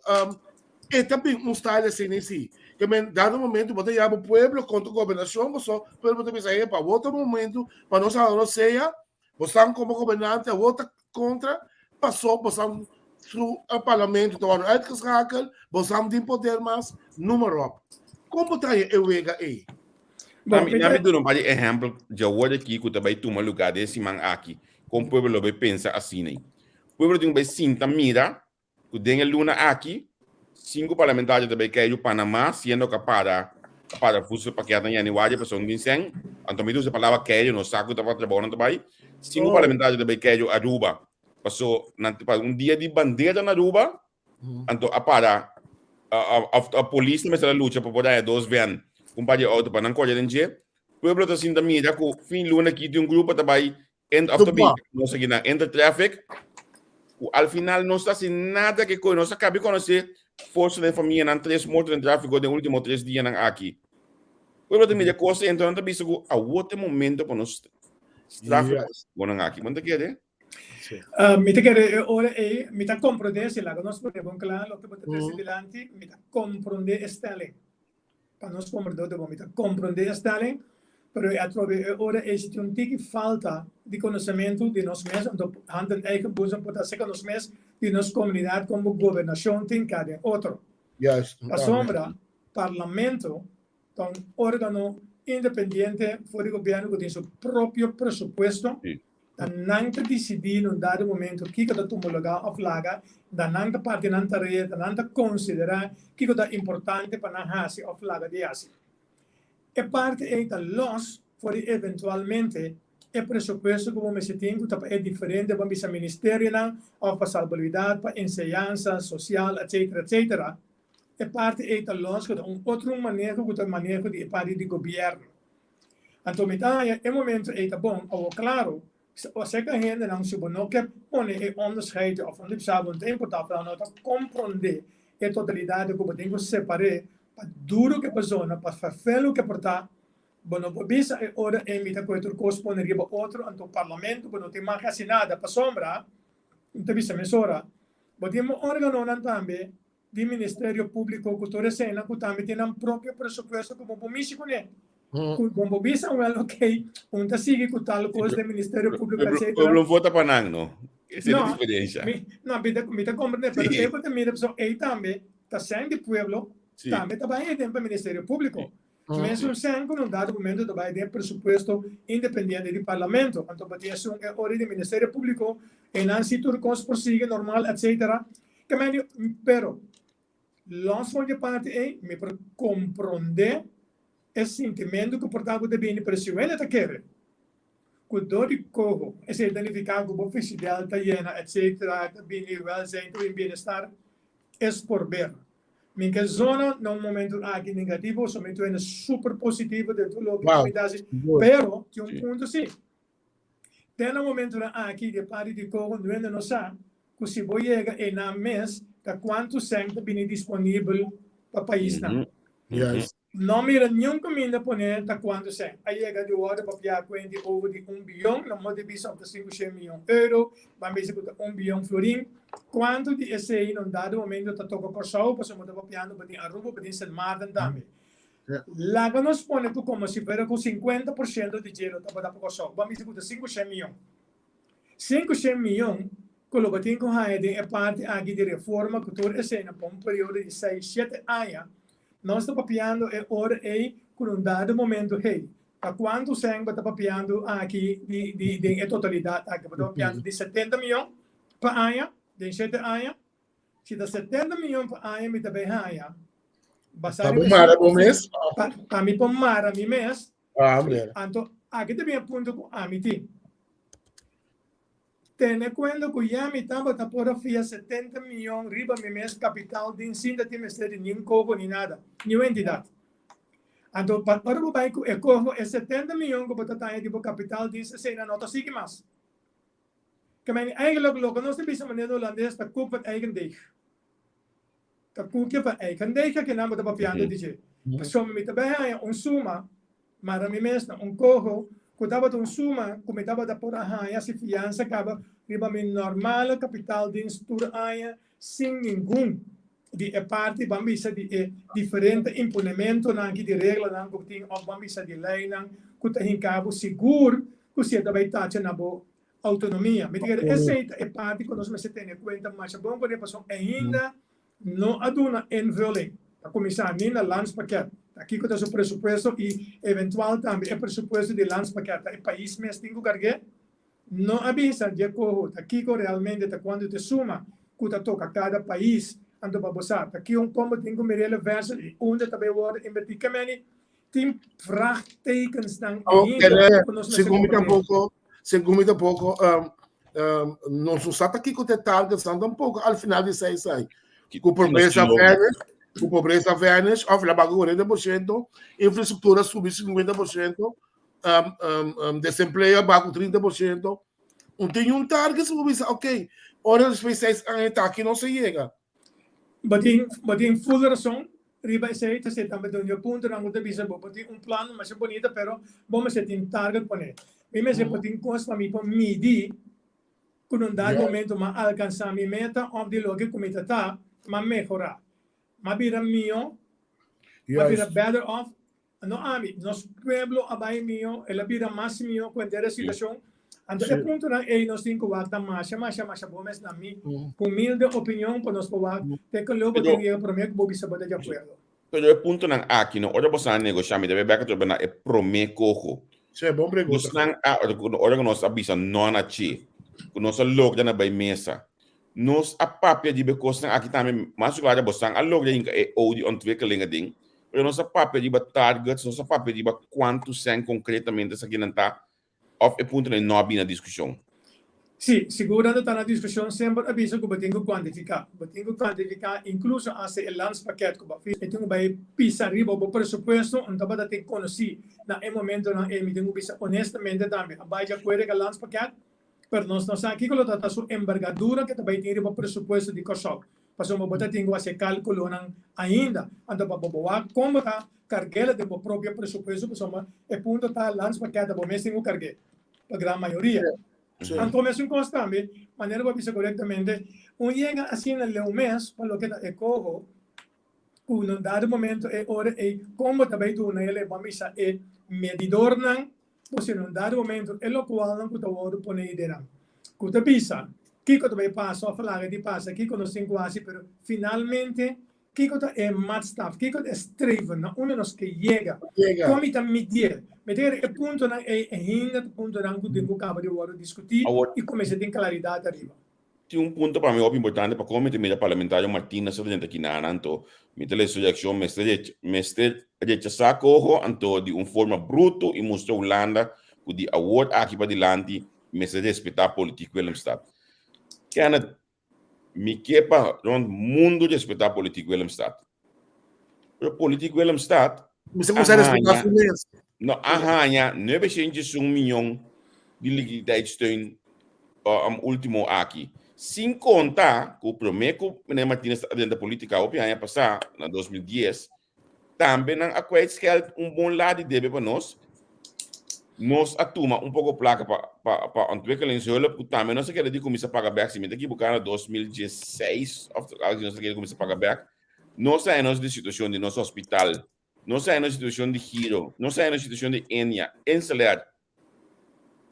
e ta bin un style asina si. Ke men dado momento bo ta yama pueblo kontra gobernashon, paso pueblo ta bisa, epa, awor ta momento pa nos hala nos sea, bo stan komo gobernante, awor ta kontra, paso bo stan through e parlamento ta wòrdu uitgeschakeld, bo stan tin poder mas, noem maar op. Kon bo traha e wega ei? Nami, nami duna un par di ehempel djawor aki ku ta bai tuma lugá den siman aki, kon pueblo lo bai pensa asina. Pueblo tin ku bai sinta mira ku den e luna aki sinku parlamentario ta bai keiru Panamá siendo ku a para a para voedselpakket na yanüari pasobra no tin sèn. Anto mi ta usa e palabra keiru, no sa ku ta pa trabou nan ta bai. Sinku parlamentario ta bai keiru Aruba paso nan ta pa un dia di bandera na Aruba Anto a para of a polis mester a lucha pa por daña dos ven un par di auto pa nan kore den dje. Pueblo ta sinta mira ku fin luna aki tin un grupo ta bai en of ta bin nos aki na enter traffic ku al final no sa hasi nada ke koe nos a kabi konosé forsa den famianan tres morto den trafiko den ultimo tres dianan aki. Pueblo ta mira kos ei anto nan ta bisa ku awor ta e momento pa nos straf e nan aki. Bo no ta kere? Mi ta kere e ora ei, mi ta komprondé, si laga nos pone bon kla loke bo ta trese dilanti, mi ta komprondé e stelling. Pa nos komprondé otro bon, mi ta komprondé e stelling, pero e atrobe e ora ei si tin un tiki falta di konosementu di nos mes, anto hand in eigen boezem por ta seka nos mes di nos komunidat komo gobernashon tin ka den otro. Pasobra parlamento Ta un organo independiente for di gobierno cu tin su propio presupuesto. Ta nan ta dicidi na un dado momento kico ta tuma lugar of laga. Ta nan ta parti nan tarea, ta nan ta considera kico ta importante pa nan haci of laga di haci. E parti ey ta los for di eventualmente e presupuesto cu bo mester tin cu ta pa e diferente, bo a bisa ministerionan of pa salubridad, pa enseñansa, social, etcetera, etcetera. E parti ei ta lòs ku ta un otro maneho ku ta maneho di e parti di gobièrnu. Anto mi ta haña e momento ei ta bon. Awor klaro, osea ku hendenan si bo no ke pone e onderscheid òf un bisa bo no ta importá pa nan no ta komprondé e totalidat ku bo tin ku separ'é pa duru ku e persona, pa ferfelu ku e por ta, bo no por bisa e ora ei mi ta kohe tur kos pone riba otro anto parlamento bo no tin mag hasi nada pasobra mi ta bisa mesora bo tin organonan tambe di Ministerio Públiko ku tur eseinan ku tambe tin nan propio presupuesto ku bo por mishi kuné. Ku bo por bisa wèl okey, un ta sigui ku tal kos den Ministerio Públiko etcetera. Pueblo no vota pa nan no. Esa e diferensha. No, mi ta mi ta komprendé, pero e ku ta mira pasobra ei tambe ta sèn di pueblo tambe ta bai den pa Ministerio Públiko. Mesun sèn ku na un dado momento ta bai den presupuesto independiente di Parlamento. Anto bo tin esun e ora di Ministerio Públiko, einan si tur kos por sigui normal etcetera. Ke medio, pero los for di parti ei, mi por komprondé e sintimentu ku por ta ku ta bini, pero si wende ta kere ku dor di koho esei ta nifiká ku bo frisidèl ta yena etsetera, ta bini wèlzijn, ta bini bienestar, es por ber. Mi ke zona na un momentu aki negativo, so mi tuende super positivo den tur loke ku mi ta hasi, pero tin un punto si. Te na momentunan aki di e parti di Congo nuende no sa ku si bo yega einan mes ta kuantu sèn ta bini disponibel pa paisnan. No mira niun kaminda pone ta kuantu sèn a yega di wòrdu papiá ku hende over di un biyon, na modo di bisa òf ta 500 miyon euro, ban bisa ku ta un biyon florin. Kuantu di esei na un dado momento ta toka Kòrsou pasobra bo ta papiando bo tin Aruba, bo tin Sint Maarten tambe. Laga nos pone ku komo si fuera ku 50% di dje lo tabata pa Kòrsou. Bo a bisa ku ta 500 miyon. 500 miyon ku lo bo tin ku haña den e parti aki di reforma ku tur esei na pa un periodo di seis, shete aña. Nos ta papiando e ora ei ku na un dado momento, hey, pa kuantu sèn bo ta papiando aki di di den e totalidat aki? Bo ta papiando di 70 miyon pa aña den shete aña? Si ta 70 miyon pa aña mi ta bay haña, basá Pa riba bo mara bo esaki, mes? pa, pa mi por mara mi mes, Ah, hombre. anto aki ta bin e punto ku ami tin. Tene kuenta ku ya mi tabata por a fia 70 miyon riba mi mes kapital din sin ta tin mester di niun koko ni nada, niun entidat. Anto pa ora bo bai ku e koko e 70 miyon ku bo ta taña di bo kapital din esei nan no ta sigui mas. Ke men eigenlijk loke nos ta bisa manera Holandes ta koek van eigen deeg. Ta koekje van eigen deeg ke nan bo ta papiando di dje. Pasobra mi ta bai haña un suma, mara mi mes na un koho, ku tabata un suma ku mi tabata por a haña si fiansa kaba riba mi normale kapitaaldienst tur aña sin ningun di e parti ban bisa di e diferente imponementonan ki di reglanan ku tin òf ban bisa di leinan ku ta hinka bo sigur ku si e ta bai tacha na bo autonomia. Mi ta kere esei ta e parti ku nos mester tene kuenta masha bon kuné pasobra ainda no a duna invulling pa kuminsá ni na landspakket ta kiko ta su presupuesto i eventual tambe e presupuesto di landspakket ta e pais mes tin ku karg'é. No a bisa dje koho ta kiko realmente ta kuantu ta e suma ku ta toka kada pais anto pa bo sa ta ki un kon bo tin ku mir'é versus i unda ta bai wòrdu invertí. Kemeni tin vraagtekensnan ainda ku nos mester Segun mi komprendé. tampoko, segun mi tampoko, um, um, nos no sa ta kiko te targetsnan tampoko al final di seis aña. Ku pobresa vanish, ku pobresa vanish, of la baga 40%, infrastruktura subi 50%, um, um, um, desempleo a baga 30%. Un tin un target, bo bisa, ok, ora despues 6 aña ta aki nos a yega. Bo tin, bo tin full rason riba esei, ta esei tambe ta un di e puntonan ku ta bisa bo por tin un plan masha bunita pero bo mester tin target pone. Mi mester por tin kos pa mi por midi ku na un dado momento m'a alkansa mi meta òf di loke ku mi ta ta, m'a mehorá, m'a bira mihó, m'a bira better off. No ami, nos pueblo a bai mihó, el a bira mas mihó ku henter e situashon. Anto e puntonan ei nos tin ku wak ta masha, masha, masha bon mes na mi humilde opinion pa nos por wak te ku leu bo tin yega promé ku bo bisa bo ta di akuerdo. Pero e puntonan aki no, ora boso a negoshá, mi ta bai bèk atrobe na e promé koho. Sí, bon pregunta. Bosnan a, ora ku nos a bisa no na che, ku nos a logra na bai mesa, Nos a papia riba e kosnan aki tambe, mas ku klaro bosan a logra hinka e O di ontwikkeling aden, pero nos a papia riba targets, nos a papia riba kuantu sèn konkretamente esakinan ta, òf e puntonan ei no a bini na diskushon? Sí, sigur nan ta na diskushon semper a bisa ku bo tin ku kuantifiká. Bo tin ku kuantifiká inkluso hasta e landspakket ku bo a firma. E tin ku bai pisa riba bo presupuesto. Un tabata tin konosí na e momentonan ei, mi tin ku bisa honestamente tambe, a bai di akuerdo ku e landspakket, pero nos no sa kiko lo ta ta su embergadura ku ta bai tin riba presupuesto di Kòrsou. Pasobra bo ta tin ku hasi e kálkulonan ainda. Anto pa bo bo wak kon bo ta karg'el den bo propio presupuesto, pasobra e punto ta landspakket ta bo mes tin ku karg'é pa gran mayoria. Anto mesun kos tambe, manera bo a bisa korektamente, un yega asina leu mes pa loke ta e koho, ku na un dado momento e ora ei kon bo ta bai duna el e bo a misa e medidornan, bo si na un dado momento e lokualnan ku ta wòrdu pone ei denan, ku ta bisa kiko ta bai pasa òf laga di pasa, kiko nos tin ku hasi, pero finalmente Kiko ta e maatstaf? Kiko ta e streven na unda nos ke yega? Kon mi ta midié? Mi ta kere e puntonan ei ainda ta puntonan ku tin ku kaba di wòrdu diskutí i kuminsá tin klaridat ariba. Tin un punto pa mi hopi importante pa kon mi ta mira Parlamentario Martina sa drenta kinan anto mi ta lesa su reakshon mester mester rechasá koho anto di un forma bruto i mustra Hulanda ku di awor aki padilanti mester respetá politiek Willemstad. Kenneth, Mi ke pa rond mundu respetá politiek Willemstad. Pero politiek Willemstad Mester kuminsá respetá su mes. No a haña 901 mion di liquiditeitssteun último aki. Sin konta ku promé ku meneer Martinez a drenta polítika hopi aña pasá, na 2010, Tambe nan a kwijtscheld un bon la di debe pa nos. Nos a tuma un poko plaka pa pa pa ontwikkelingshulp ku tambe nos a keda di kuminsá paga bèk. Si mi ta ekiboká na 2016 òf algu así nos a keda kuminsá paga bèk. Nos a nos di situashon di nos hospital, nos a nos situashon di Giro, nos a nos situashon di Ennia, Inselair.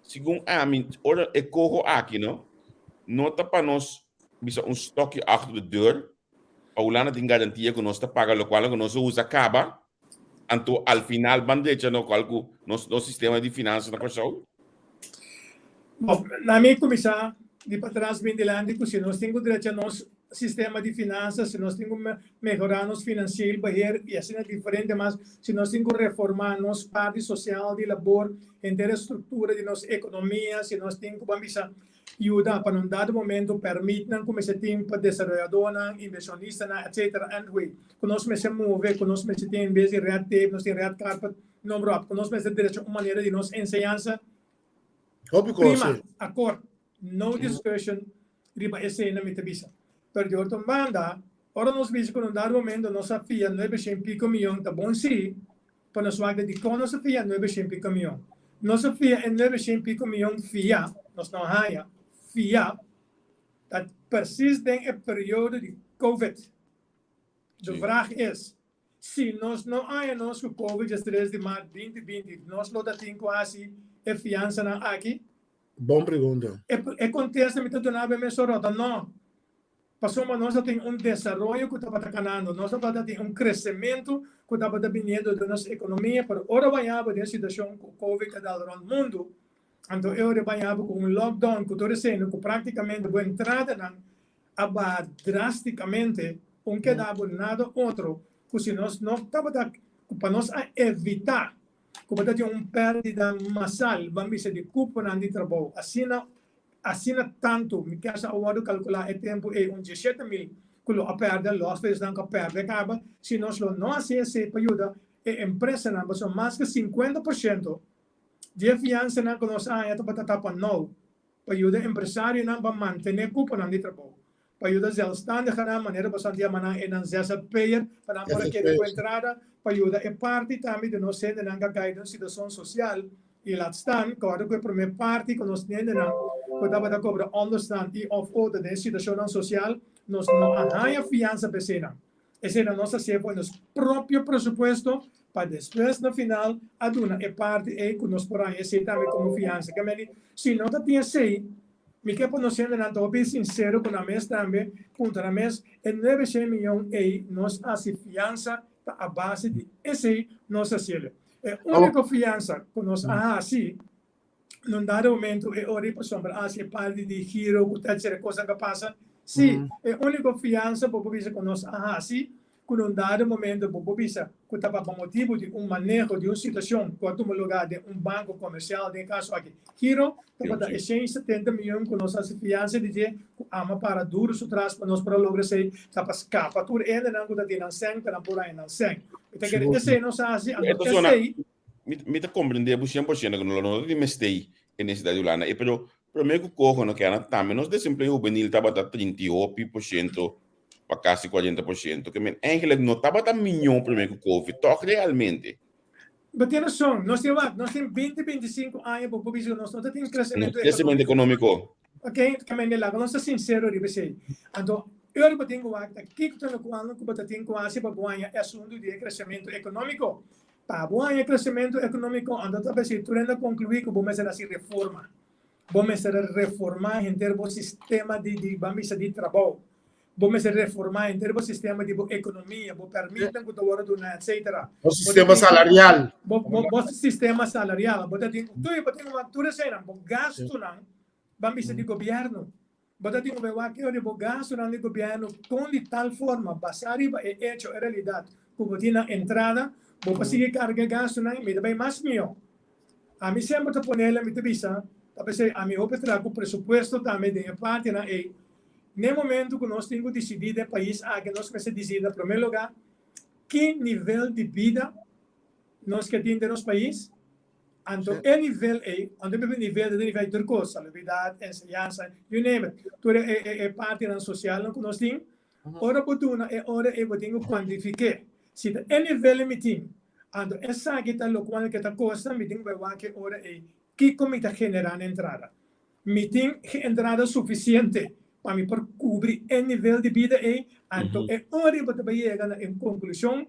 Segun ami, ora e koho aki no, no ta pa nos bisa un stokje achter de deur, pa Hulanda tin garantia ku nos ta paga lokual ku nos a usa kaba, anto al final ban drecha lokual ku nos nos sistema di finansa na Kòrsou. Bon, na mi kuminsá di patras bin dilanti ku si nos tin ku drecha nos sistema di finansa, si nos tin ku mehorá nos financieel beheer i asina diferente mas, si nos tin ku reformá nos parti sosial di labor, henter e struktura di nos ekonomia, si nos tin ku ban bisa yuda pa na un dado momento pèrmitnan ku mester tin pa desaroyadónan, invershonistanan, etcetera, anyway, ku nos mester move, ku nos mester tin en bes di red tape nos tin red carpet, noem maar op, ku nos mester drecha un manera di nos enseñansa. Hopi kos, Prima, sí. akord, no discussion riba esei mi ta bisa. Pero di otro banda, ora nos bisa ku na un dado momento nos a fia nuebe shen piko miyon, ta bon sí, pa nos wak dikon nos a fia nuebe shen piko miyon. Nos a fia e nuebe shen piko miyon fia, nos no a haña, fia, ta precies den e periodo di Covid. De vraag is, si nos no haña nos ku Covid 13 di maart 2020, nos lo ta tin ku hasi e fiansanan aki? Bon pregunta. E kontesta mi ta duna bo mesora ta no. Pasobra nos a tin un desaroyo ku tabata kanando, nos tabata tin un kresementu ku tabata biniendo den nos ekonomia, pero ora baña bo den situashon ku Covid a dal rònt mundu, anto e ora baña bo ku un lockdown ku tur esei ku praktikamente bo entradanan a baha drástikamente, un keda bo nada otro ku si nos no tabata ku pa nos a evitá ku bo ta tin un pèrdida masal, ban bisa di kuponan di trabou asina asina tantu, mi kèsa a wòrdu kalkulá e tempu ei un 17,000 ku lo a pèrdè, lòs di esnan ku a pèrdè kaba, si nos lo no hasi esei pa yuda e empresanan, pasobra mas ku 50% di e fiansanan ku nos a haña tabata ta pa nou, pa yuda empresarionan pa mantené kuponan di trabou. Pa yuda zelfstandigenan, manera boso a yama nan e nan zzp'er, pa nan por a keda ku entrada, pa yuda e parti tambe di nos hendenan ku a kai den un situacion social i laat staan, kòrda ku e promé parti ku nos hendenan ku tabata kobra onderstand i òf otro den situacionnan social, nos no a haña fiansa pa eseinan. Eseinan nos a hasié for nos propio presupuesto pa despues na final a duna e parti ei ku nos por haña esei tambe komo fiansa. Ke meni si no ta tin esei, Mi ke pa nos hendenan ta hopi sinsero ku nan mes tambe, puntra nan mes, e 900 miyon ei nos hasi fiansa ta a base di esei nos hasiel. E úniko fiansa ku nos a hasi na un dado momento e ora ei pasobra a hasi e parti di giro ku ta etcetera kosnan ku a pasa, si, e úniko fiansa bo por bisa ku nos a hasi. ku na un dado momento bo por bisa ku ta pa motibu di un maneho di un situashon ku a tuma lugá den un banko komersial, den e kaso aki Giro, tabata e 170 mion ku nos a hasi fiansa di dje ku ama para duru su tras pa nos por a logra esei, ta pa skapa tur hendenan ku ta tin nan sèn pa nan por haña nan sèn. Mi ta kere esei nos a hasi, anto esei. Mi ta komprendé bo 100% ku no lo no ta tin mester e nesesidat di Hulanda, pero promé ku koho no keda tambe nos desempleo hubenil tabata 38% pa kasi 40%, ke men eigenlijk no tabata miñó promé ku covid, tòg realmente? Bo tin rason. Nos tin wak, nos tin binti, 25 aña bo por bisa ku nos no ta tin kresementu Kresementu ekonómiko. Ok, ke men laga nos ta sinsero riba esei. Anto, e ora bo tin ku wak ta kiko ta lokual ku bo ta tin ku hasi pa bo haña e asuntu di e kresementu ekonómiko. Pa bo haña kresementu ekonómiko, anto ta p'esei tur hende a konkluí ku bo mester hasi reforma. Bo mester reformá henter bo sistema di di ban bisa di trabou. Bo mester reformá henter bo sistema di bo ekonomia, bo pèrmitnan ku ta wòrdu duná, etsetera. Bo sistema salarial. Bo bo sistema salarial. Bo ta tin ku tur, bo tin ku wak tur eseinan. Bo gastunan, ban bisa di gobièrnu. Bo ta tin ku bai wak e ora bo gastunan di gobièrnu kon di tal forma, basá riba e echo, e realidat ku bo tin na entrada, bo por sigui karga e gastunan i mi ta bai mas mihó. Ami semper ta ponela, mi ta bisa, ta p'esei ami hopi traha ku presupuesto tambe den e partinan ei. N'e momento ku nos tin ku disidí den pais aki nos mester disidí na promé lugá ki nivel di bida nos ke tin den nos pais. Anto e nivel ei, anto e nivel ta nivel tur kos, salubridat, enseñansa, you name it, tur e e partinan sosialnan ku nos tin. Ora bo duna e ora ei bo tin ku kuantifik'é. Si ta e nivel mi tin, anto esaki ta lokual ke ta kosta, mi tin ku bai wak e ora ei kiko mi ta generá na entrada. Mi tin entrada sufisiente pa mi por kubri e nivel di bida ei, anto e ora bo ta bai yega na e konklushon,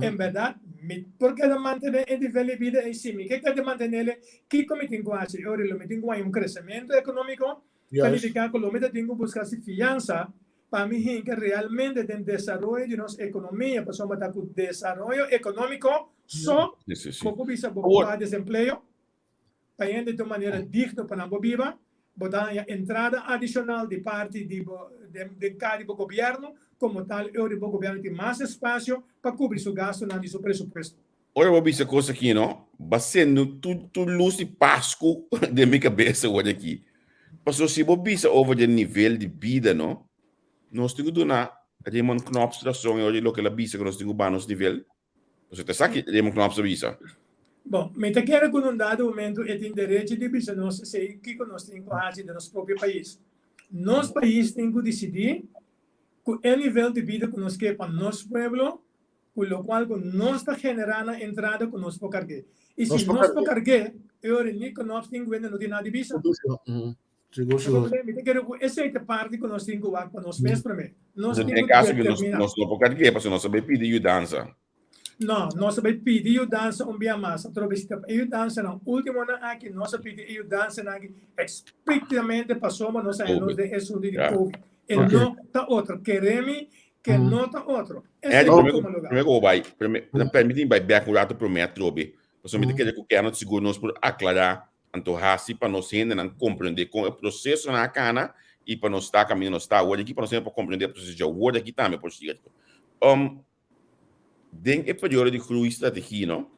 en bèrdat mi por keda mantené e nivel di bida ei? Si mi ke keda mantenel, kiko mi tin ku hasi? E ora lo mi tin ku haña un kresementu ekonómiko, ta nifiká ku lo mi ta tin ku buska si fiansa pa mi hinka realmente den desaroyo di nos ekonomia, pasobra ta ku desaroyo ekonómiko so bo por bisa bo por baha desempleo. Pa hende di un manera digno pa nan por biba, bo ta haña entrada adishonal di parti di bo den kar di bo gobièrnu, komo tal e ora di bo gobièrnu tin mas espasio pa kubri su gastunan di su presupuesto. Ora bo bisa kos aki no, ba sende tur tur lus di Pasku den mi kabes awor aki. Pasobra si bo bisa over di e nivel di bida no, nos tin ku duna Raymond Knops rason e ora di loke el a bisa ku nos tin ku baha nos nivel. Pasobra ta esaki Raymond Knops a bisa. Bon, mi ta kere ku na un dado momento e tin derecho di bisa nos esei kiko nos tin ku hasi den nos propio pais. Nos pais tin ku disidí ku e nivel di bida ku nos ke pa nos pueblo, ku lokual ku nos ta generá na entrada ku nos por karg'é. I si nos por karg'é, e ora ni Knops tin ku wende no tin nada di bisa. Sigur, sigur. Mi ta kere ku esei ta parti ku nos tin ku wak pa nos mes promé. Nos tin ku determiná. Nos no por karg'é pasobra nos a bai pidi yudansa. No, nos a bai pidi yudansa un bia mas. Atrobe si ta e yudansanan últimonan aki, nos a pidi e yudansanan aki eksplísitamente pasobra nos a haña nos den e asuntu di Covid. E no ta otro. Kere mi ke no ta otro. Esei ta tuma lugá. Promé ku bo bai, permití mi bai bèk un ratu promé atrobe, pasobra mi ta kere ku Kenneth sigur nos por aklará Anto hasi pa nos hendenan komprendé kon e prosesonan a kana i pa nos ta kaminda nos ta awor aki, pa nos hende por komprendé e proseso dje awor aki tambe, por sierto. Den e periodo di groeistrategie, no,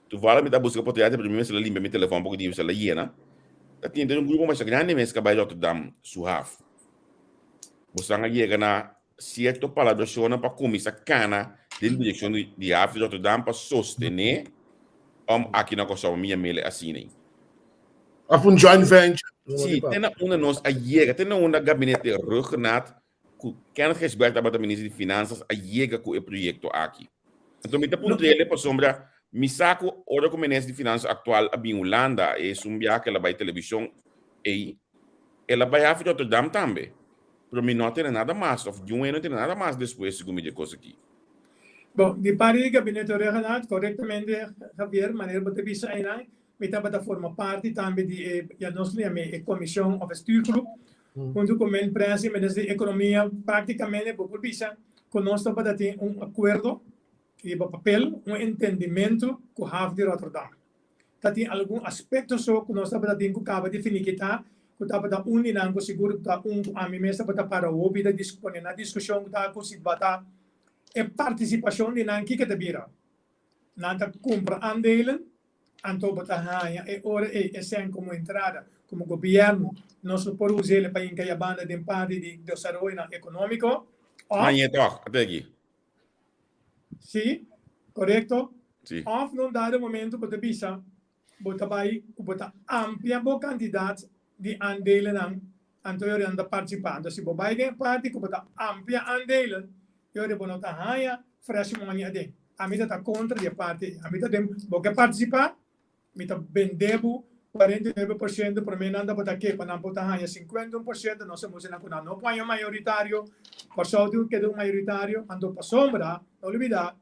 toevallig mi ta buska oportunidad pero mi mester a limpia mi telefon poko di mi a yena, ta tin un grupo masha grandi mes ka bai Rotterdam su haf. Bosan a yega na sierto palabrashonnan pa kuminsá kana den direkshon di haf di Rotterdam pa sostené òm aki na Kòrsou, mi yam'el asina. Òf un joint venture. Sí, te na unda nos a yega, te na unda gabinete Rhuggenaath ku Kenneth Gijsbert tabata minister di Finansas a yega ku e proyekto aki. Anto mi ta puntr'el pasobra mi sa ku ora ku minister di Finansas aktual a bin Hulanda, esun biaha ku el a bai televishon ei, el a bai haf di Rotterdam tambe. Pero mi no a tene nada mas, of Djoen no tene nada mas despues segun mi di e kos aki. Bon, di parti di Gabinete Rhuggenaath, korektamente Javier, manera bo ta bisa einan, mi tabata forma parti tambe di e, ya nos lo yam'é e komishon of e stuurgroep, huntu ku men Presi, Minister di Ekonomia, praktikamente bo por bisa ku nos tabata tin un akuerdo riba papel, un entendimentu ku haf di Rotterdam. Ta tin algun aspekto so ku nos tabata tin ku kaba di finikitá, ku tabata un di nan ku sigur ta un ku ami mes tabata para hopi ta pone na diskushon ku ta ku si bata. E partisipashon di nan kiko ta bira? Nan ta kumpra aandelen, anto bo ta haña e ora ei e sèn komo entrada, komo gobièrnu nos lo por us'el pa hinka ya banda den parti di desaroyonan ekonómiko òf. Hañ'é tòg, a pegi. Sí, korekto. Sí. Òf na un dado momento bo ta bisa bo ta bai ku bo ta amplia bo kantidat di aandelennan, anto e ora nan ta partisipá. Anto si bo bai den e parti ku bo ta amplia aandelen, e ora bo no ta haña fresh money aden. Ami ta ta kontra di e parti ei. Ami ta den, bo ke partisipá, mi ta bende bo 49% promé nan tabata ke pa nan por ta haña 51%, nos a mustra nan ku nan no por haña mayoritario, Kòrsou tin ku keda un mayoritario, anto pasobra, no lubidá,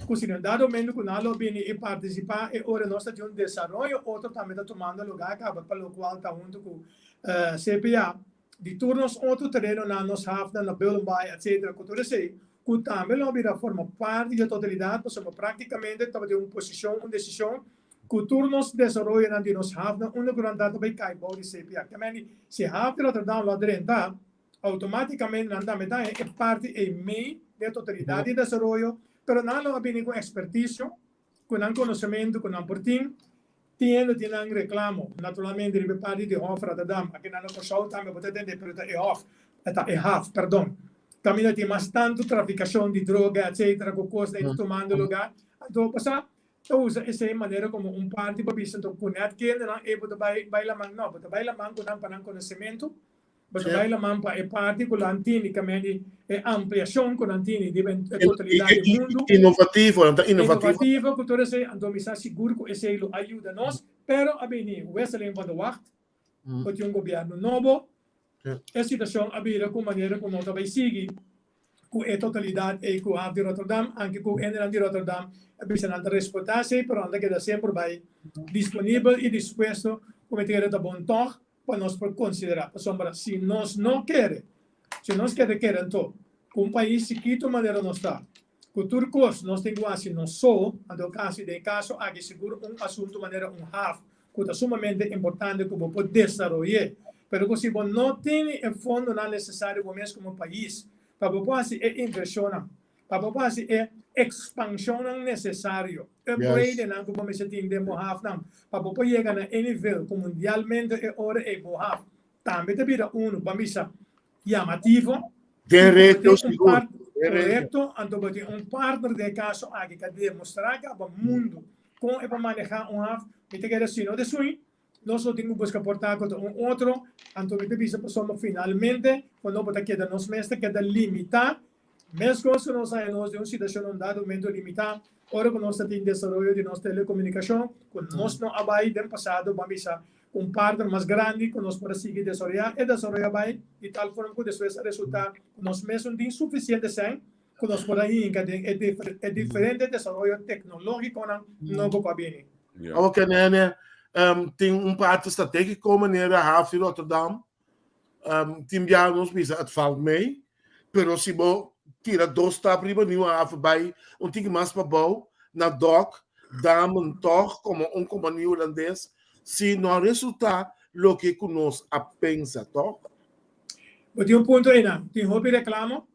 ku si na dado momento ku nan lo bini i partisipá e ora nos ta tin un desaroyo otro tambe ta tumando lugá kaba pa lokual ta huntu ku CPA di tur nos otro terenonan nos hafnan na Bullenbaai etcetera ku tur esei ku tambe lo bira forma parti di e totalidat pasobra praktikamente tabatin un posishon un desishon ku tur nos desaroyonan di nos hafnan unda ku nan ta ta bai kai bou di CPA. Kementi si haf di Rotterdam lo a drenta Automáticamente nan tambe ta e parti ei mei den e totalidat di desaroyo, pero nan lo a bini ku ekspertisio, ku nan konosementu ku nan por tin, tin hende tin nan reklamo, naturalmente riba e parti di Hof Rotterdam, aki nan na Kòrsou tambe bo ta tende pero ta e Hof, ta e haf, perdon, kaminda tin mas tantu trafikashon di droga etcetera ku kosnan ei ta tumando lugá, anto pasá ta usa esei manera komo un parti pa bisa anto ku nèt kendenan ei bo ta bai bai laman, no, bo ta bai laman ku nan pa nan konosementu. Bo ta bai laman pa e parti ku nan tini kamen di e ampliashon ku nan tini di e totalidat di mundu. Inovativo, nan ta inovativo. Inovativo ku tur esei, anto mi sa sigur ku esei lo a yuda nos, pero a bini wisseling van de wacht, bo tin un gobièrnu nobo, e situashon a bira ku manera ku no ta bai sigui ku e totalidat ei ku haf di Rotterdam, anke ku hendenan di Rotterdam a bisa nan ta respetá esei, pero nan ta keda semper bai disponibel i dispuesto ku mi ta kere ta bon tòg pa nos por konsiderá, pasobra si nos no kere, si nos kere kere anto ku un pais chikitu manera nos ta, ku tur kos nos tin ku hasi nos so, anto kasi den e kaso aki sigur un asuntu manera un haf ku ta sumamente importante ku bo por desaroy'é, pero ku si bo no tene e fondonan nesesario bo mes komo pais pa bo por hasi e invershonnan, Pa bo por hasi e ekspanshonnan nesesario, upgradenan ku bo mester tin den bo hafnan, pa bo por yega na e nivel ku mundialmente e ora ei bo haf tambe ta bira unu, ban bisa, yamativo. Den I ku bo regio tin un sigur. part, Den regio. korekto, anto bo tin un partner den e kaso aki ku a demostrá kaba mundu kon e por manehá un haf, mi ta kere si no ta esui, Nos lo tin ku buska por ta ku ta un otro, anto mi ta bisa pasobra finalmente ku no bo ta keda nos mes ta keda limitá, meskos ku nos haña nos den un situashon un dado momento limitá, ora ku nos ta tin desaroyo di nos telekomunikashon, ku nos no a bai den pasado ban bisa ku un partner mas grandi ku nos por a sigui desaroyá, e desaroyo a bai di tal forma ku despues a resultá ku nos mes no tin sufisiente sèn ku nos por a hinka den e diferente desaroyo teknológikonan nobo ku a bini. Awor ke nene tin un parti strategiko manera haf di Rotterdam, tin biaha nos bisa het valt mee, pero si bo tira dos stap riba Nieuwe Haven bai un tiki mas pabou na dok, Damen tog komo un kompania hulandes si no a resulta loke ku nos a pensa, tog? Bo tin un punto einan. Tin hopi reklamo.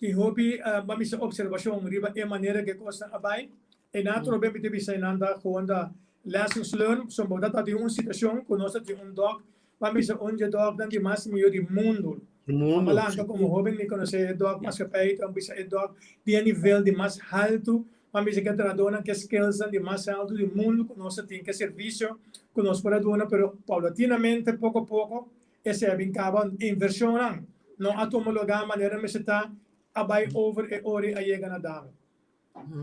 Tin hopi ban bisa observacion riba e manera cu e cosnan a bay. E nan atrobe mi ta bisa e nan ta gewoon ta lessons learned pasobra bo ta ta tin un situacion cu nos ta tin un dok ban bisa un dje doknan di mas miyo di mundo. Mundo. Amalanta como hoben mi conoce e dok maatschappij ta bisa e dok di e nivel di mas halto ban bisa cu e trahadornan cu e skillsnan di mas halto di mundo cu nos ta tin cu e servicio cu nos por a duna pero paulatinamente poco a poco Esei a bin kaba invershonnan no a tuma lugá manera mester ta a bai over e ora i a yega na dame.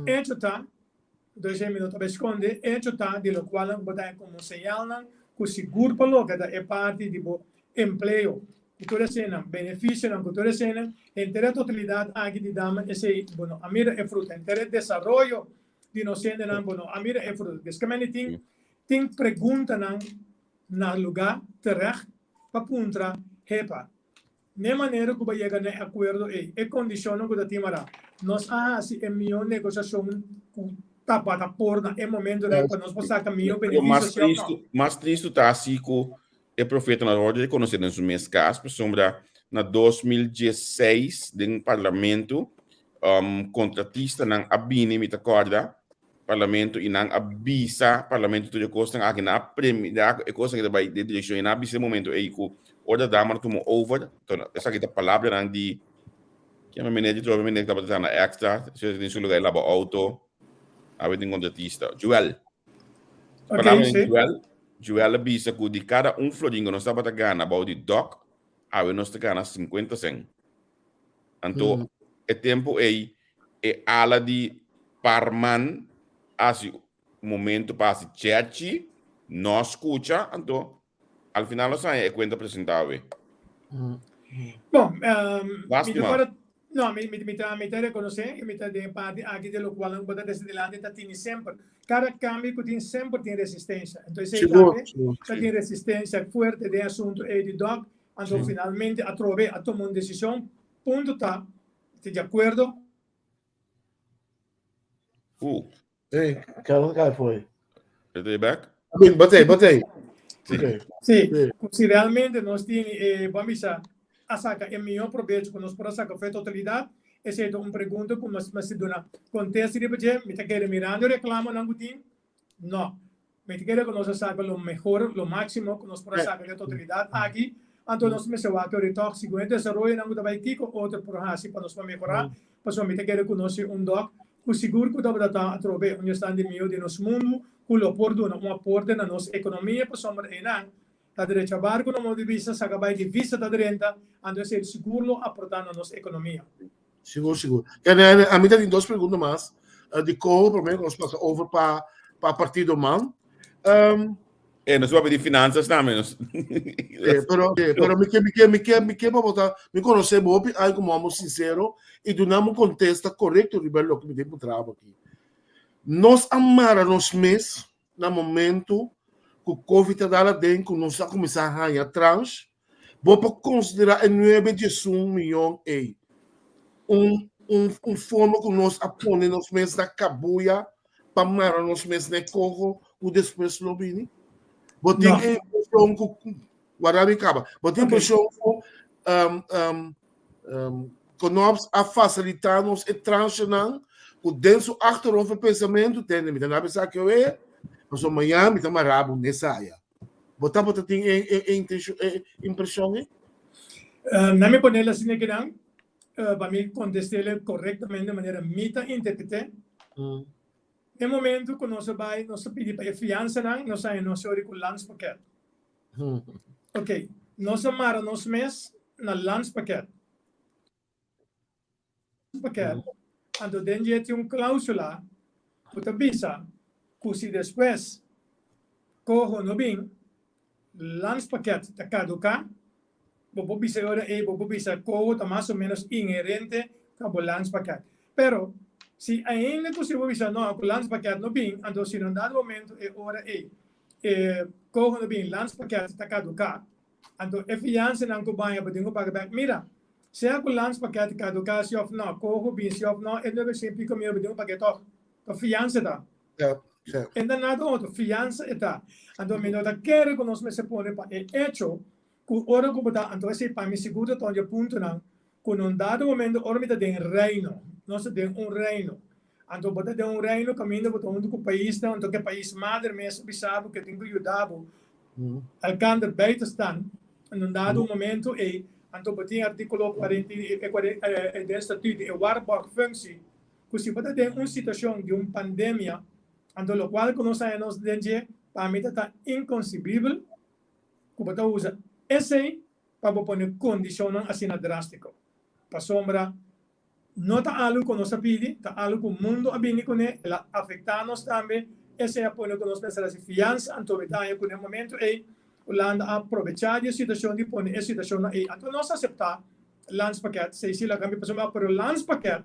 Echo ta, dus e mi no ta bai skonde, echo ta di lokualnan ku bo ta haña komo señalnan ku sigur pa loke ta e parti di bo empleo ku tur eseinan, benefisionan ku tur eseinan, henter e totalidat aki di dame esei bo no a mira e fruta, henter e desaroyo di nos hendenan bo no a mira e fruta. Des kemende tin tin preguntanan na lugá terecht pa puntra Hepa, n'e manera ku bo a yega na e akuerdo ei, e kondishonnan ku ta tin mará. Nos a hasi e mihó negosiashon ku tabata por na e momentonan pa nos por saka mihó benefisio, sí òf nò? Mas tristu ta si ku e profeta no a wòrdu rekonosé den su mes kas, pasobra na 2016 den parlamento. Kontratistanan a bini, mi ta kòrda, parlamento i nan a bisa parlamento tur e kosnan aki, nan a premira e kosnan ki ta bai den direkshon i nan a bisa e momento ei ku ora Dahmer a tuma over, esaki ta palabranan di kier mi meneer di trobe meneer ku tabata traha na Extra, si den su lugar e laba outo, awe tin kontratista, Joel. Palabra di Joel, Joel a bisa ku di kada un florin ku nos tabata gana bou di dòk, awe nos ta gana sinkuenta sèn. Anto e tempu ei e ala di parman hasi momento pa hasi chèrchi, no skucha, anto al final nos haña e kuenta presentá awe. Bon, mi ta kòrda, no, mi mi ta mi ta rekonosé i mi ta den e parti aki di lokual nan ku bo ta trese dilanti ta tini semper. Kada kambio ku tin semper tin resistensia. Enton esei tambe ta tin resistensia fuerte den e asuntu ei di dòk. Anto finalmente atrobe a tuma un desishon, punto ta, ta di akuerdo. Hey, Carlos kai foi. E ta back? Bin, batei, batei. Sí. Okay. Sí, si realmente nos tin, eh, bon bisa, a saca e mihor probecho ku nos por a saca for e totalidad, esei ta un pregunta ku nos mester duna contesta riba dje. Mi ta kere mirando e reclamonan ku tin, No. Mi ta kere ku nos a saka lo mehor, lo máksimo ku nos por a saka di e totalidat aki. Anto nos mester wak ori tòg segun e desaroyonan ku ta bai kiko otro por hasi pa nos por mehorá. Pasobra mi ta kere ku nos tin un dòk ku sigur ku tabata ta atrobe un esnan di mihó di nos mundu ku lo por duna un aporte na nos ekonomia pasobra einan ta drecha barku na modo di bisa saka bai di visa ta drenta anto esei sigur lo aportá na nos ekonomia. Sigur, sigur. Ami ta tin dos pregunta mas. Di koho promé ku nos pasa over pa pa partido man. Eh, nos papia di finanzas tambe. Nos... Eh, pero, eh, pero mi ke, mi ke, mi ke, mi ke pa bota, mi konosé bo hopi ai komo amo sincero i dunamo kontesta korekto riba loke mi tin puntra bo aki. Nos a mara nos mes na momento ku Covid a dal aden ku nos a kuminsá haña transh, bo por konsiderá e nuebe diesun miyon ei un un un forma ku nos a pone nos mes na kabuya pa mara nos mes na e koho ku despues lo bini? Bo tin e impreshon ku wara mi kaba. Bo tin impreshon ku Knops a fasilitá nos e transhenan ku den su achterhof e pensamentu tende mi ta na bisa ke oe pasobra mañan mi ta mará bo n'esaya. Bo tabata tin e e e intenshon e impreshon ei? Na mi ponel asina kinan pa mi kontest'el korektamente manera mi ta interpret'é. E momento ku nos a bai nos a pidi pa e fiansanan nos a haña nos yori ku landspakket. Ok, nos a mara nos mes na landspakket. Pakket, anto den dje tin un klausula ku ta bisa ku si despues koho no bin, landspakket ta kaduká, bo por bisa e ora ei, bo por bisa koho ta mas o ménos inherente ku bo landspakket. Pero, si ainda ku si bo bisa no, ku landspakket no bin, anto si na un dado momento e ora ei e koho no bin, landspakket ta kaduká, anto e fiansanan ku baña bo tin ku paga bèk. Mira, sea ku landspakket kaduká si òf nò, koho bin si òf nò, e nuebe shen piko mil bo tin ku pag'é tòg. Ta fiansa ta. E ta nada otro, fiansa e ta. Anto mi no ta kere ku nos mester pone pa e echo ku ora ku bo ta, anto esei pa mi sigur ta tònde e puntonan ku na un dado momento ora mi ta den reino, nos ta den un reino, anto bo ta den un reino kaminda bo ta huntu ku paisnan, anto ku e pais madre mes a bisa bo ku e tin ku yuda bo elkander bij te staan, na un dado momento ei, anto bo tin artíkulo kuarenta i den statuut di e waarborgfunctie, ku si bo ta den un situashon di un pandemia, anto lokual ku nos haña nos den dje, pa mi ta ta inkonsibibel ku bo ta usa esei pa bo pone kondishonnan asina drástiko. Pasobra no ta algu ku nos a pidi, ta algu ku mundu a bini kuné, el a afektá nos tambe, esei a pone ku nos mester hasi fiansa, anto mi ta haña ku na e momento ei Hulanda a probechá di e situashon di pone e situashonnan ei. Anto nos a aseptá landspakket, sei si laga mi pasobra pero landspakket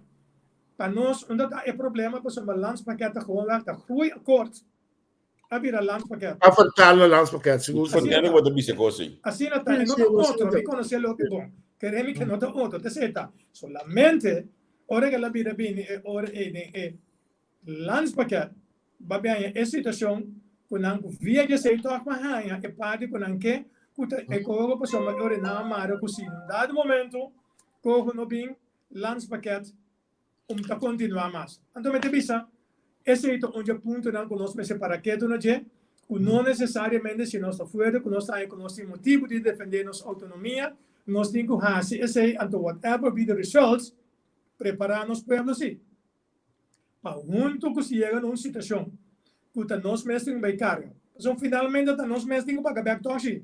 pa nos unda ta e problema pasobra landspakket ta gewoonweg ta groeiakkoord a bira landspakket. A vertala landspakket, sigur. Asina ta. Bo ta bisa kos ei. Asina ta, e no ta otro, mi konosé loke bon. Kere mi ke no ta otro, ta esei ta. Solamente ora ke el a bira bini e ora ei den e landspakket, ba biaña e situashon ku nan ku via di esei tòg pa haña e parti ku nan ke, ku ta e koho pasobra e ora nan a mara ku si un dado momento koho no bin, landspakket. Um ta kontinuá mas. Anto mi ta bisa, esei ta un dje puntonan ku nos mester para ketu na dje, ku no nesesariamente si nos ta fuerte, ku nos ta haña ku nos tin motibu di defendé nos outonomia, nos tin ku hasi esei, anto whatever be the results, prepará nos pueblo si, pa huntu ku si yega na un situashon ku ta nos mes tin ku bai karga. Pasobra finalmente ta nos mes tin ku paga bèk tòg si.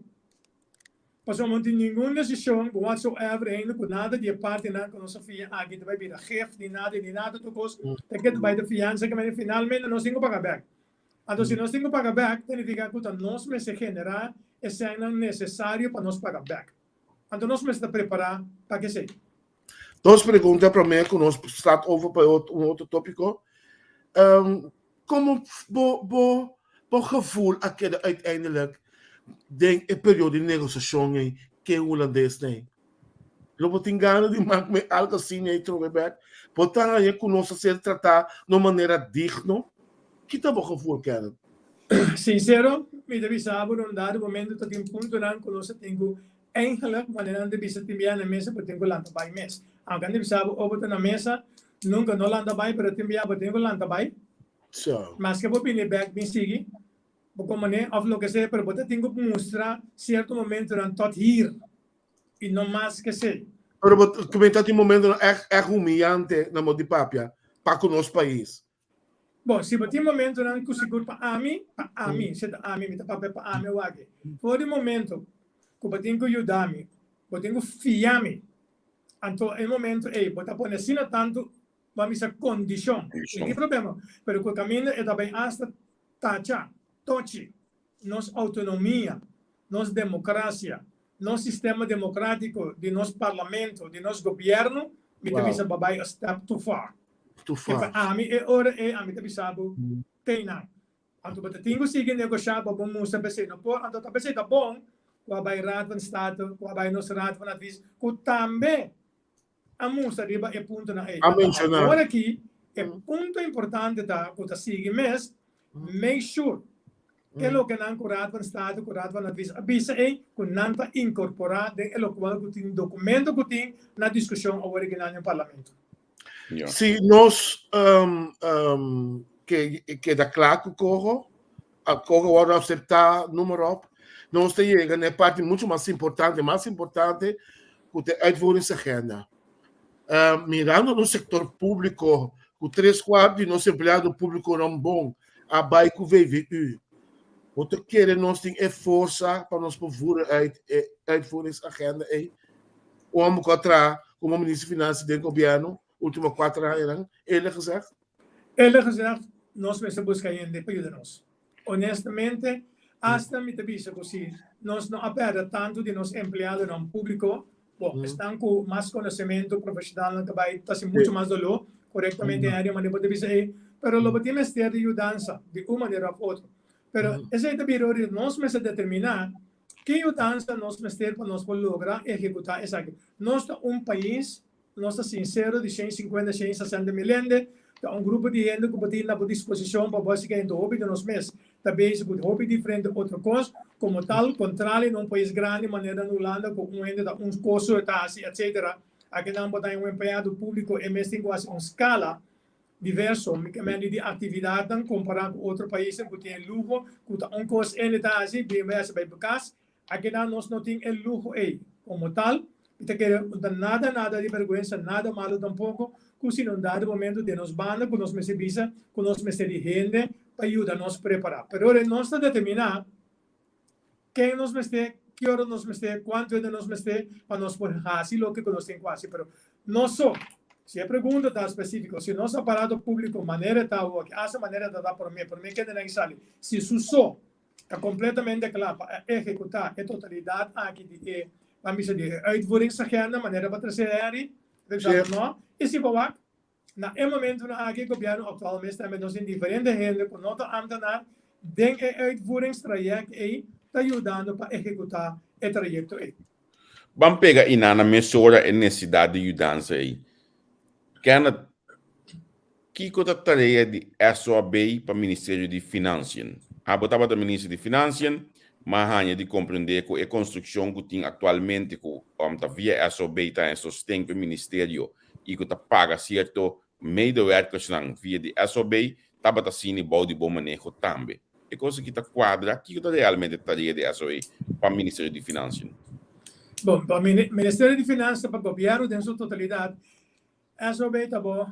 Pasobra no tin ningun desishon whatsoever ainda ku nada di e partinan ku nos a fia aki ta bai bira gef ni nada ni nada tur kos ta keda bai ta fiansa ke manera finalmente nos tin ku paga bèk. Anto si nos tin ku paga bèk ta nifiká ku ta nos mester generá e sènnan nesesario pa nos paga bèk. Anto nos mester ta prepará pa kesei. Dos pregunta promé ku nos start over pa un otro tópiko. Komo bo bo bo gevoel a keda uiteindelijk den e periodo di negosiashon ei ke hulandesnan ei? Lo bo tin gana di mak me algo asina ei trobe bek? Bo ta haña ku nos a ser tratá na un manera digno? Ki ta bo gevoel, Kenneth? Sinsero, mi ta bisa bo na un dado momento ta tin puntonan ku nos a tin ku Eigenlijk, manera nan ta bisa tin bia na mesa bo tin ku lanta bai mes. Aunke nan ta bisa bo ora bo ta na mesa nunka no lanta bai pero tin bia bo tin ku lanta bai. Maske bo bini bek bin sigui bo kon manera of loke sea pero bo ta tin ku mustra sierto momentonan tot hier y no mas ke esei. Pero bo ta comenta tin momentonan echt echt humillante na modo di papia pa ku nos pais. Bon, si bo tin momentonan ku sigur pa ami, pa ami, si ta ami, mi ta papia pa ami awaki. For di momento ku bo tin ku yuda mi, bo tin ku fia mi, anto e momento ei bo ta pone asina tantu, bo a misa kondishon. Mi tin problema, pero ku e kaminda e ta bai asta tacha, tochi, nos outonomia, nos demokrasia, nos sistema demokratiko di nos parlamento, di nos gobièrnu, mi ta bisa bo bai a step too far. Too far. E pa ami e ora ei ami ta bisa bo tei nan. Anto bo ta tin ku sigui negoshá pa bo mustra p'esei no por, anto ta p'esei ta bon ku a bai Raad van State, ku a bai nos Raad van Advies, ku tambe a mustra riba e puntonan ei. A menshoná. Awor aki e punto importante ta ku ta sigui mes make sure ke loke nan ku Raad van State ku Raad van Advies a bisa ei ku nan ta inkorporá den e lokual ku tin dokumento ku tin na diskushon awor aki nan den parlamento. Si nos ke keda kla ku koho, a koho wòrdu aseptá, noem maar op, nos ta yega na e parti muchu mas importante, mas importante ku ta e uitvoeringsagenda. Mirando nos sektor públiko ku tres kuart di nos empleado públikonan bon a bai ku VVU, bo ta kere nos tin e forsa pa nos por voeren uit e uitvoeringsagenda ei? Un hòmber ku a traha komo minister di Finansia den gobièrnu último kuater añanan, eerlijk gezegd. Eerlijk gezegd, nos mester buska hende pa yuda nos. Honestamente, asta mi ta bisa ku si nos no a pèrdè tantu di nos empleadonan públiko, bon, esnan ku mas konosementu profeshonalnan ta bai ta hasi muchu mas doló, korektamente Henry, manera bo ta bisa ei, pero lo bo tin mester di yudansa di un manera òf otro. Pero esei ta bira ora nos mester determiná ki yudansa nos mester pa nos por logra ehekutá esaki. Nos ta un pais Nos ta sinsero di 150, 160 mil hende, ta un grupo di hende ku bo tin na bo disposishon pa bo hasi kende hopi di nos mes ta bezig ku hopi diferente otro kos, komo tal, kontrali na un pais grandi manera na Hulanda ku un hende ta un kos so e ta hasi etsetera, akinan bo ta un empleado públiko e mes tin ku hasi un skala diverso, mi ke mende di aktividatnan kompará ku otro paisnan ku tin e luho ku ta un kos hende ta hasi, bin bai hasi bai bo kas. Akinan nos no tin e luho ei. Como tal, mi ta kere no ta nada nada di berguensa, nada malo tampoco, cu si na un dado momento den nos banda cu nos mester bisa cu nos mester di hende pa yuda nos prepara. Pero ora nos ta determina ken nos mester, ki ora nos mester, cuanto hende nos mester pa nos por haci loke cu nos tin cu haci. Pero no so, si e pregunta ta specifico, si nos aparato publico manera ta awor, hasta manera ta ta prome, prome kendenan sali, si su so ta completamente cla pa a ehecuta e totalidad aki di e, ban bisa di e uitvoeringsagenda, manera bo a trece Henry, por example, no? Y si bo wak, na e momentonan aki gobierno actual mes tambe nos tin diferente hende cu no ta ambtenaar den e uitvoeringstraject ey ta yudando pa ehecuta e trayecto ey. Ban pega inana mesora e necesidad di yudansa ey. Kenneth, Kiko ta tarea di SOAB pa Ministerio di Financiën? Abo tabata Minister di Financiën, ma haña di comprende cu e construccion cu tin actualmente cu ta via SOAB ta haña sosten pa e ministerio y cu ta paga cierto Medewerkersnan via di SOB tabata sini bou di bo maneho tambe. E kos aki ta kuadra? Kiko ta realmente tarea di SOB pa Ministerio di Finansia? Bon, pa Ministerio di Finansa, pa gobièrnu den su totalidat, SOB ta bo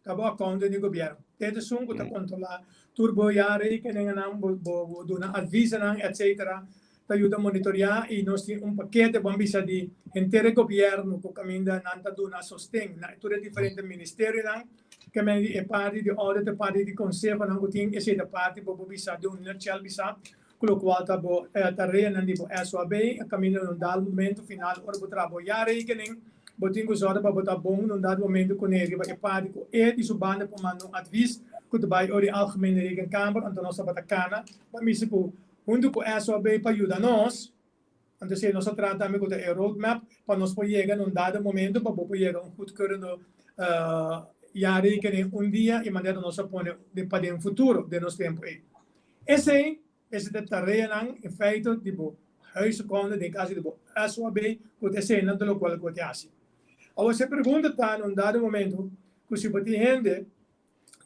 ta bo accountant di gobièrnu. Te esun ku ta kontrolá tur bo jaarrekeningennan, bo bo duna advisenan, etcetera. Ta yuda monitoreá i nos tin un pakete bon bisa di henter e gobièrnu ku kaminda nan ta duna sosten na tur e diferente ministerionan ke men di e parti di audit, e parti di konsehonan ku tin esei ta parti bo por bisa di un nutshell bisa ku lokual ta bo tareanan di bo SOAB e kaminda na un dado momento final ora bo traha bo jaarrekening bo tin ku sòrga pa bo ta bon na un dado momento kuné riba e parti ku e di su banda por manda un advis ku ta bai ora di Algemene Rekenkamer anto nos tabata kana pa misa ku Huntu ku SOB pa yuda nos, anto esei nos a traha tambe ku ta e roadmap pa nos por yega na un dado momento pa bo por yega un goedkeurende jaarrekening un dia i manera nos a pone pa den futuro den nos tempu ei. Esei mester ta tareanan in feite di bo huishouden den kaso di bo SOB ku ta eseinan ta lokual ku bo ta hasi. Awor si e pregunta ta na un dado momento ku si bo tin hende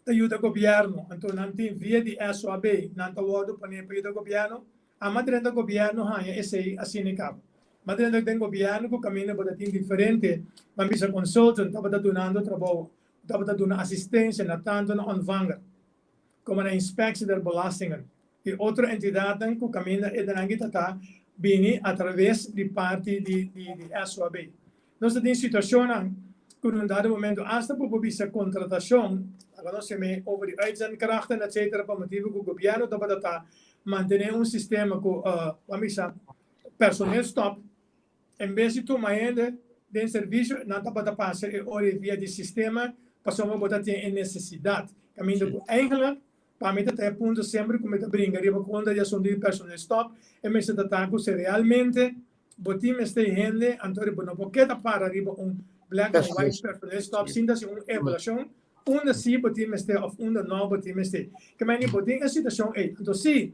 ta yuda gobièrnu, anto nan tin via di SOAB, nan ta wòrdu poné pa yuda gobièrnu, ama drenta gobièrnu haña esei asina e kaba. Ma drenta den gobièrnu ku kaminda bo ta tin diferente, ban bisa consultant tabata dunando trabou, tabata duna asistensia na tantu na ontvanger komo na inspectie der belastingen i otro entidatnan ku kaminda e denan ta ta bini atraves di parti di di SOAB. Nos ta tin situashonnan ku na un dado momento asta bo por bisa kontratashon, laga nos yam'é over di uitzendkrachten etcetera pa motibu ku gobièrnu tabata ta mantené un sistema ku ban bisa personeel stop en bes di tuma hende den servisio nan tabata pasa e ora ei via di sistema pasobra bo ta tin e nesesidat. Kaminda ku eigenlijk pa mi ta ta e punto semper ku mi ta bringa riba kontra di asuntu di personeel stop e mester ta ta ku si realmente Bo tin mester hende, anto bo no por keda para riba un black and white personeel stop sin ta haci un evaluacion unda si bo tin mester of unda no bo tin mester. Ke meni bo tin e situacion ey. Anto si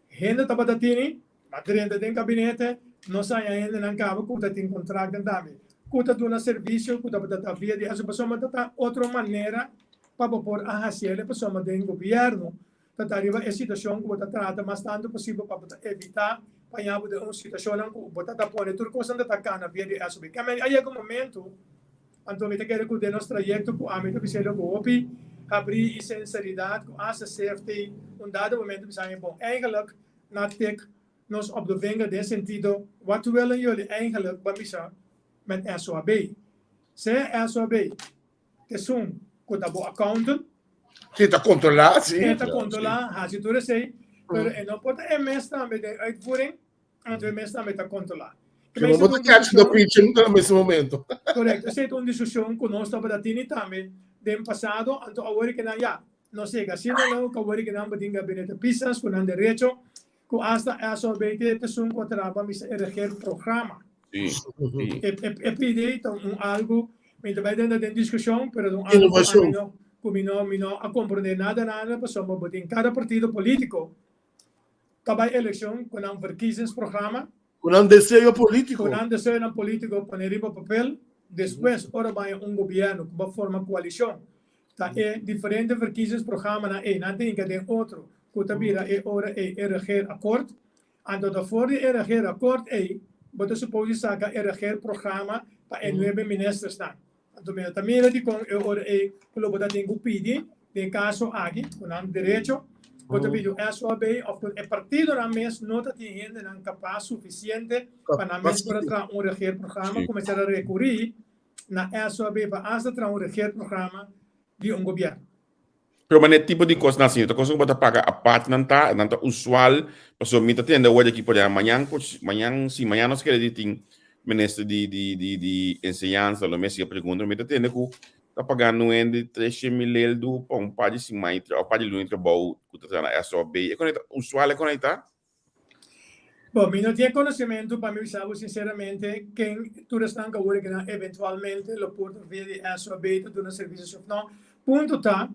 hende tabata tini, a drenta den gabinete, nos a haña hendenan caba cu ta tin contractnan tambe, cu ta duna servicio cu tabata ta via di eso pasobra ta ta otro manera pa bo por a haciele pasobra den gobierno ta ta riba e situacion cu bo ta trata mas tanto posibel pa bo ta evita pa ña bo den un situacionnan cu bo ta ta pone tur cosnan ta ta cana via di SOB. Keme a yega un momento, anto mi ta kere cu den nos trayecto cu ami ta biselo cu hopi habri y sinceridad cu hasta CFT un dado momento bisa mi bon eigenlijk na tik nos op de vinger den sentido wat willen jullie eigenlijk ban bisa met SOAB. Sea SOAB Esun ku ta bo accountant. Si, ta kontrolá, si. E ta kontrolá, hasi tur esei, pero e no por ta e mes tambe den uitvoering, anto e mes tambe ta kontrolá. Si no bo ta catch the preaching na mes momento. Korekto, esei ta un diskushon ku nos tabata tini tambe den pasado, anto awor ke nan ya, nos yega asina leu ku awor ke nan bo tin gabinete Pisas ku nan derecho, ku asta SOB te esun ku a traha pa misa e regeerprogramma. Sí, sí. E, e, e pidi ta un algo, mi ta bai den den discussión, pero un algo ku ami no, ku mi no, mi no a comprende nada nada, pasobra bo tin kada partido politico ta bai eleccion ku nan verkiezingsprogramma, Ku nan deseo politico. Ku nan deseonan politico pone riba papel, despues ora bai un gobierno ku bo forma coalicion, Ta e diferente verkiezingsprogrammanan ei nan ta hinka den otro ku ta bira e ora ei e regeerakkoord. Anto ta for di e regeerakkoord ei bo ta supos di saka e regeerprogramma pa e nuebe ministersnan. Anto mi no ta mira dikon e ora ei ku lo bo ta tin ku pidi den kaso aki ku nan derecho bo ta pidi un SOB of ku e partidonan mes no ta tin hendenan kapas sufisiente pa nan mes por a traha un regeerprogramma ku mester a rekurí na SOB pa asta traha un regeerprogramma di un gobièrnu. Pero manera tipo di kosnan asina ta kosnan ku bo ta paga apart nan ta, nan ta usual, pasobra mi ta tende awor aki por ehempel mañan por mañan si mañan nos kere di tin minister di di di di enseñansa lo mes siga pregunta mi ta tende ku ta pagando un hende treshe mil eldu pa un par di siman of par di luna di trabou ku ta traha na SOB e kon ta usual e kon ta? Bo, mi no tin e konosementu pa mi bisa bo sinseramente ken tur esnan ku a wòrdu kinan eventualmente lo por ta via di SOB ta duna servisio òf no. Punto ta,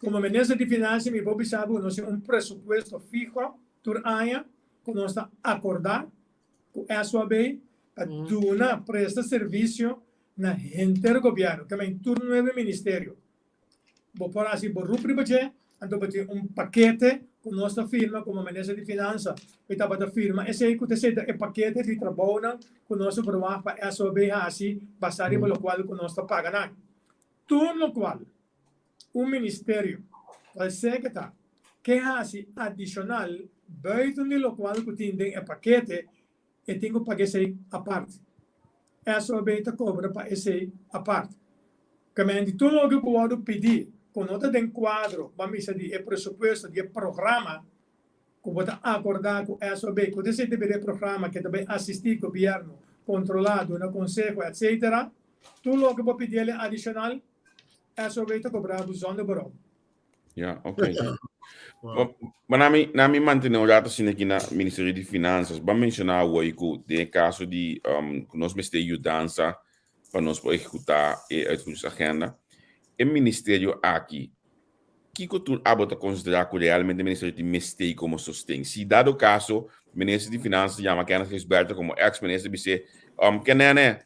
komo Minister di Finansia mi por bisa bo ku nos tin un presupuesto fiho tur aña ku nos ta akordá ku SOB pa duna presta servisio na henter gobièrnu, ke men tur nuebe ministerio. Bo por hasi beroep riba dje, anto bo tin un pakete ku nos ta firma komo Minister di Finansa. Mi tabata firma esei ku ta seta e pakete di trabounan ku nos ta verwagt pa SOB hasi basá riba lokual ku nos ta paga nan. Tur lokual un ministerio, kual sea ke ta, ke hasi adishonal buiten di lokual ku tin den e pakete, e tin ku paga esei apart. SOB ta kobra pa esei apart. Kamente tur loke ku wòrdu pidí ku no ta den kuadro, ban bisa di e presupuesto di e programa ku bo ta akordá ku SOB, ku ta esei ta bira e programa ke ta bai asistí gobièrnu, kontrolá, duna konseho, etsetera, tur loke bo pidi el adishonal, SOB ta kobra bo zonder borou. Ja, ok. Maar na mi, na mi mantener un rato asina aki na Ministerio di Finanzas, ba menciona awor ku den e caso di um, ku nos mester yudansa pa nos por ehecuta e uitvoeringsagenda, e ministerio aki, kiko tur abo ta considera ku realmente e ministerio tin mester como sosten? Si dado caso, Minister di Finanzas yama Kenneth Gijsbertha como ex-minister bis'é, um, Kenene,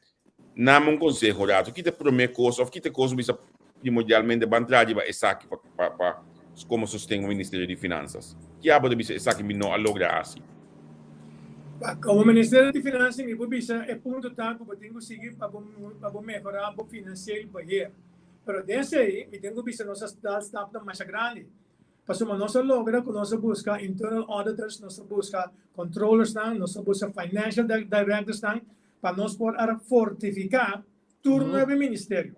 Nami un conseho rato, kita prome cos of kita cos bisa primordialmente ban traha riba esaki pa pa pa como sosten un Ministerio di Finanzas? Ki abo ta bisa esaki mi no a logra haci? Ba, como Ministerio di Finanzas mi por bisa e punto ta cu bo tin cu sigui pa bo pa bo mehora bo financieel beheer. Pero den esey mi tin cu bisa nos a dal stapnan masha grandi. Pasobra nos a logra cu nos a busca internal auditors, nos a busca controllersnan, nos a busca financial directorsnan, pa nos por a fortifiká tur nuebe ministerio.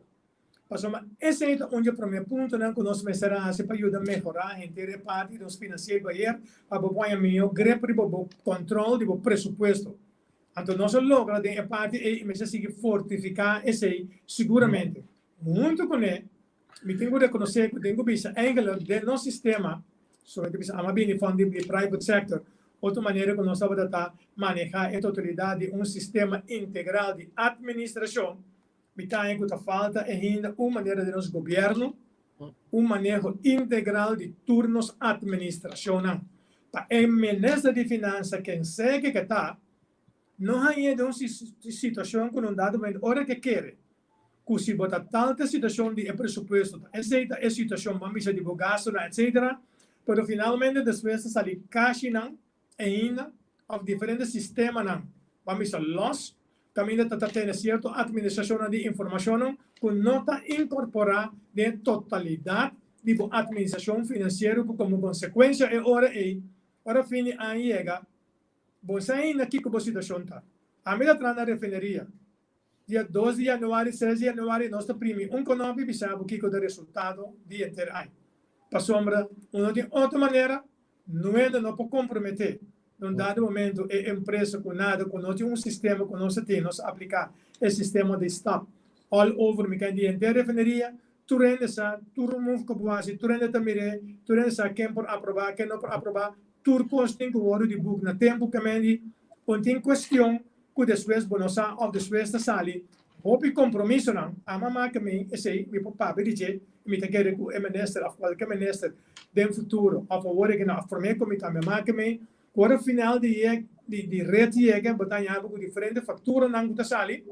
Pasobra esei ta un di e promé puntonan ku nos mester a hasi pa yuda mehorá henter e parti di nos finansier beheer pa bo por haña mihó grip riba bo kòntròl di bo presupuesto. Anto nos a logra den e parti ei i mester sigui fortifiká esei siguramente. Huntu kuné Mi tin ku rekonosé ku tin ku bisa eigenlijk den nos sistema, so mi ta bisa ama bini for di private sector, otro manera ku nos tabata ta manehá e totalidat di un sistema integral di atministrashon, mi ta haña ku ta falta ainda un manera den nos gobièrnu, un maneho integral di tur nos atministrashonnan. Pa e minister di finansa ken sea ke ke ta, no hañ'é den un situashon ku na un dado momento ora ke kere ku si bo ta tal ta situashon di e presupuesto ta esei ta e situashon ban bisa di bo gastunan etcetera pero finalmente despues ta sali kashinan ainda of diferente sistemanan ban bisa los kaminda ta ta tene sierto atministrashonnan di informashonnan ku no ta inkorporá den e totalidat di bo atministrashon finansiero ku komo konsekuensha e ora ei ora fin di aña yega bo sa ainda kiko bo situashon ta. Ami ta traha na refineria. Dia dos di januari, tres di januari nos ta primi un konopi bisa bo kiko ta resultado di henter aña. Pasobra un no tin otro manera, nuende no por komprometé na un dado momento e empresa ku nada ku no tin un sistema ku nos a tin, nos a apliká e sistema di stap all over mi ken di henter refineria, tur hende sa, tur move ku bo hasi, tur hende ta mir'é, tur hende sa ken por aprobá, ken no por aprobá, tur kos tin ku wòrdu di buk na tempu kemendi un tin kuestion ku despues bo no sa òf despues ta sali hopi kompromisonan. Ama maka mi esei, mi por papia di dje i mi ta kere ku e minister òf kualke minister den futuro òf awor aki nan òf promé ku mi tambe maka mi ku ora final di ye di ret yega bo ta haña bo ku diferente fakturanan ku ta sali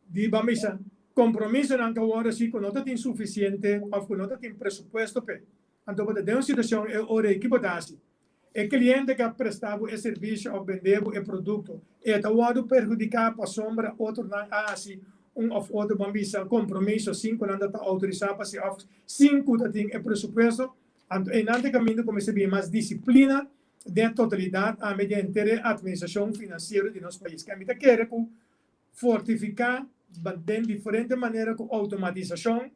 di ban bisa kompromisonan ku awor si ku no ta tin sufisiente òf ku no ta tin presupuesto p'e. Anto bo ta den un situashon e ora ei ki bo ta hasi? E kliente ku a presta bo e servisio òf bende bo e produkto, e ta wòrdu perhudiká pasobra otronan a hasi un òf otro, ban bisa, kompromiso sin ku nan ta ta outorisá pa hasi òf sin ku ta tin e presupuesto. Anto einan ta e kaminda ku mester bin mas disiplina den e totalidat tambe den henter e atministrashon finansiero di nos pais. Kende mi ta kere ku fortifiká den diferente manera ku outomatisashon,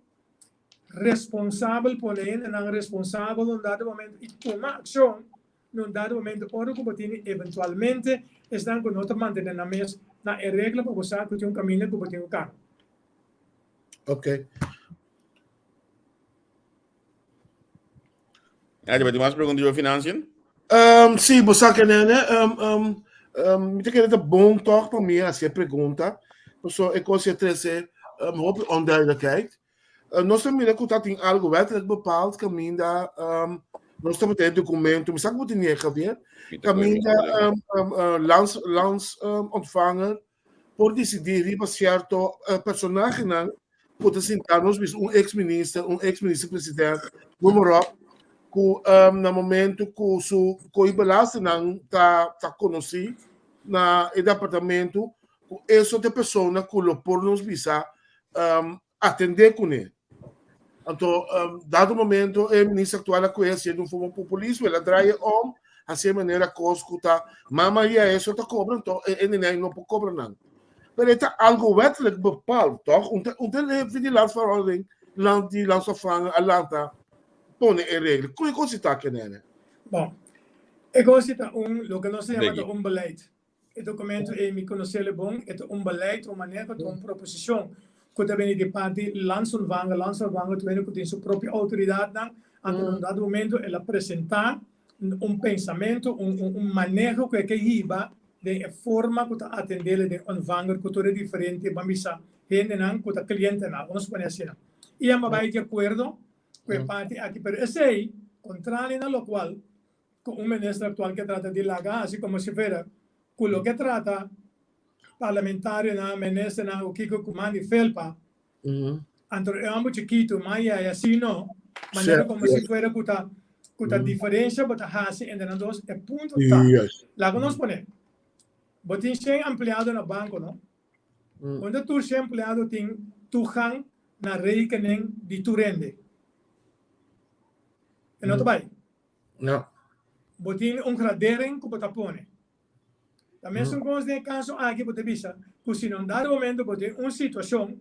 responsabel pone hendenan responsabel un dado momento y tuma accion na un dado momento ora cu bo tini eventualmente esnan cu no ta mantene nan mes na e regla pa bo sa cu tin un caminda cu bo tin cu cana. Ok. Ari, bo tin mas pregunta riba financiën? Um, sí, bo sa kende, um, um, um, mi ta kere ta bon toch pa mi hasi e pregunta. Paso e kos e trese um, hopi onduidelijkheid. Uh, nos ta mira ku ta tin algo wettelijk bepaald kaminda um, nos ta e documento, mi sa ku bo tin Javier, kaminda um, um, uh, lands, lands um, ontvanger por disidí riba sierto uh, personahenan. ku ta sinta nos bisa un ex minister, un ex minister president, noem maar op, ku na momento ku su koe belastingnan ta ta konosí na e departamento, ku eso ta e persona ku lo por nos bisa atendé kuné. Anto dado momento e minister aktual a kohe hasiendo un forma populismo, el a draai e om hasi e manera kos ku ta mama i a eso ta kobra, anto e nenei no por kobra nan. Pero e ta algo wettelijk bepaald, toch? Un ta un ta e vigilantsverordening land di landsopvang a lanta pone e regla. Kon e kos ta aki nene? Bon, e kos ta un loke nos ta yama ta un beleid. E documento ei mi conoce'le bon, e ta un beleid, un maneho, ta un proposicion cu ta bini di parti Landsontvanger. Landsontvanger ta wende cu tin su propio autoridadnan, anto na un dado momento el a presenta un pensamento, un un maneho cu e ke hiba den e forma cu ta atendele den ontvanger cu tur e diferente, ban bisa, hendenan cu ta clientenan, nos pone asina. Y a bai di acuerdo cu e parti aki, pero esey, contrario na locual ku un minister aktual ke trata di laga hasi komo si fuera ku loke trata parlamentarionan, ministernan o kiko ku mandi felpa, anto e homber chikitu mas yaya si no, manera komo si fuera ku ta ku ta diferensha bo ta hasi entre nan dos, e punto ta, laga nos pone, bo tin shen empleado na banko no, unda tur shen empleado tin toegang na rekening di tur hende? E no ta bai. No. Bo tin un gradering ku bo ta pone. Ta mesun kos den e kaso aki bo ta bisa ku si na un dado momento bo tin un situashon,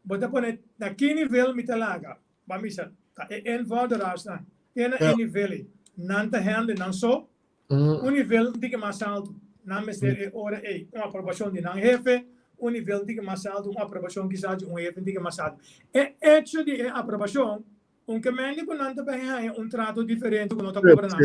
bo ta pone na ki nivel mi ta laga. Bo a bisa ta e invorderarsnan te na e nivel ei. Nan ta hende nan so. Un nivel un tiki mas altu nan mester e ora ei un aprobashon di nan hefe, un nivel un tiki mas altu un aprobashon kisas di un hefe un tiki mas altu. E echo di e aprobashon Un ke mende ku nan ta bay haña un trato diferente ku no ta kobra nan.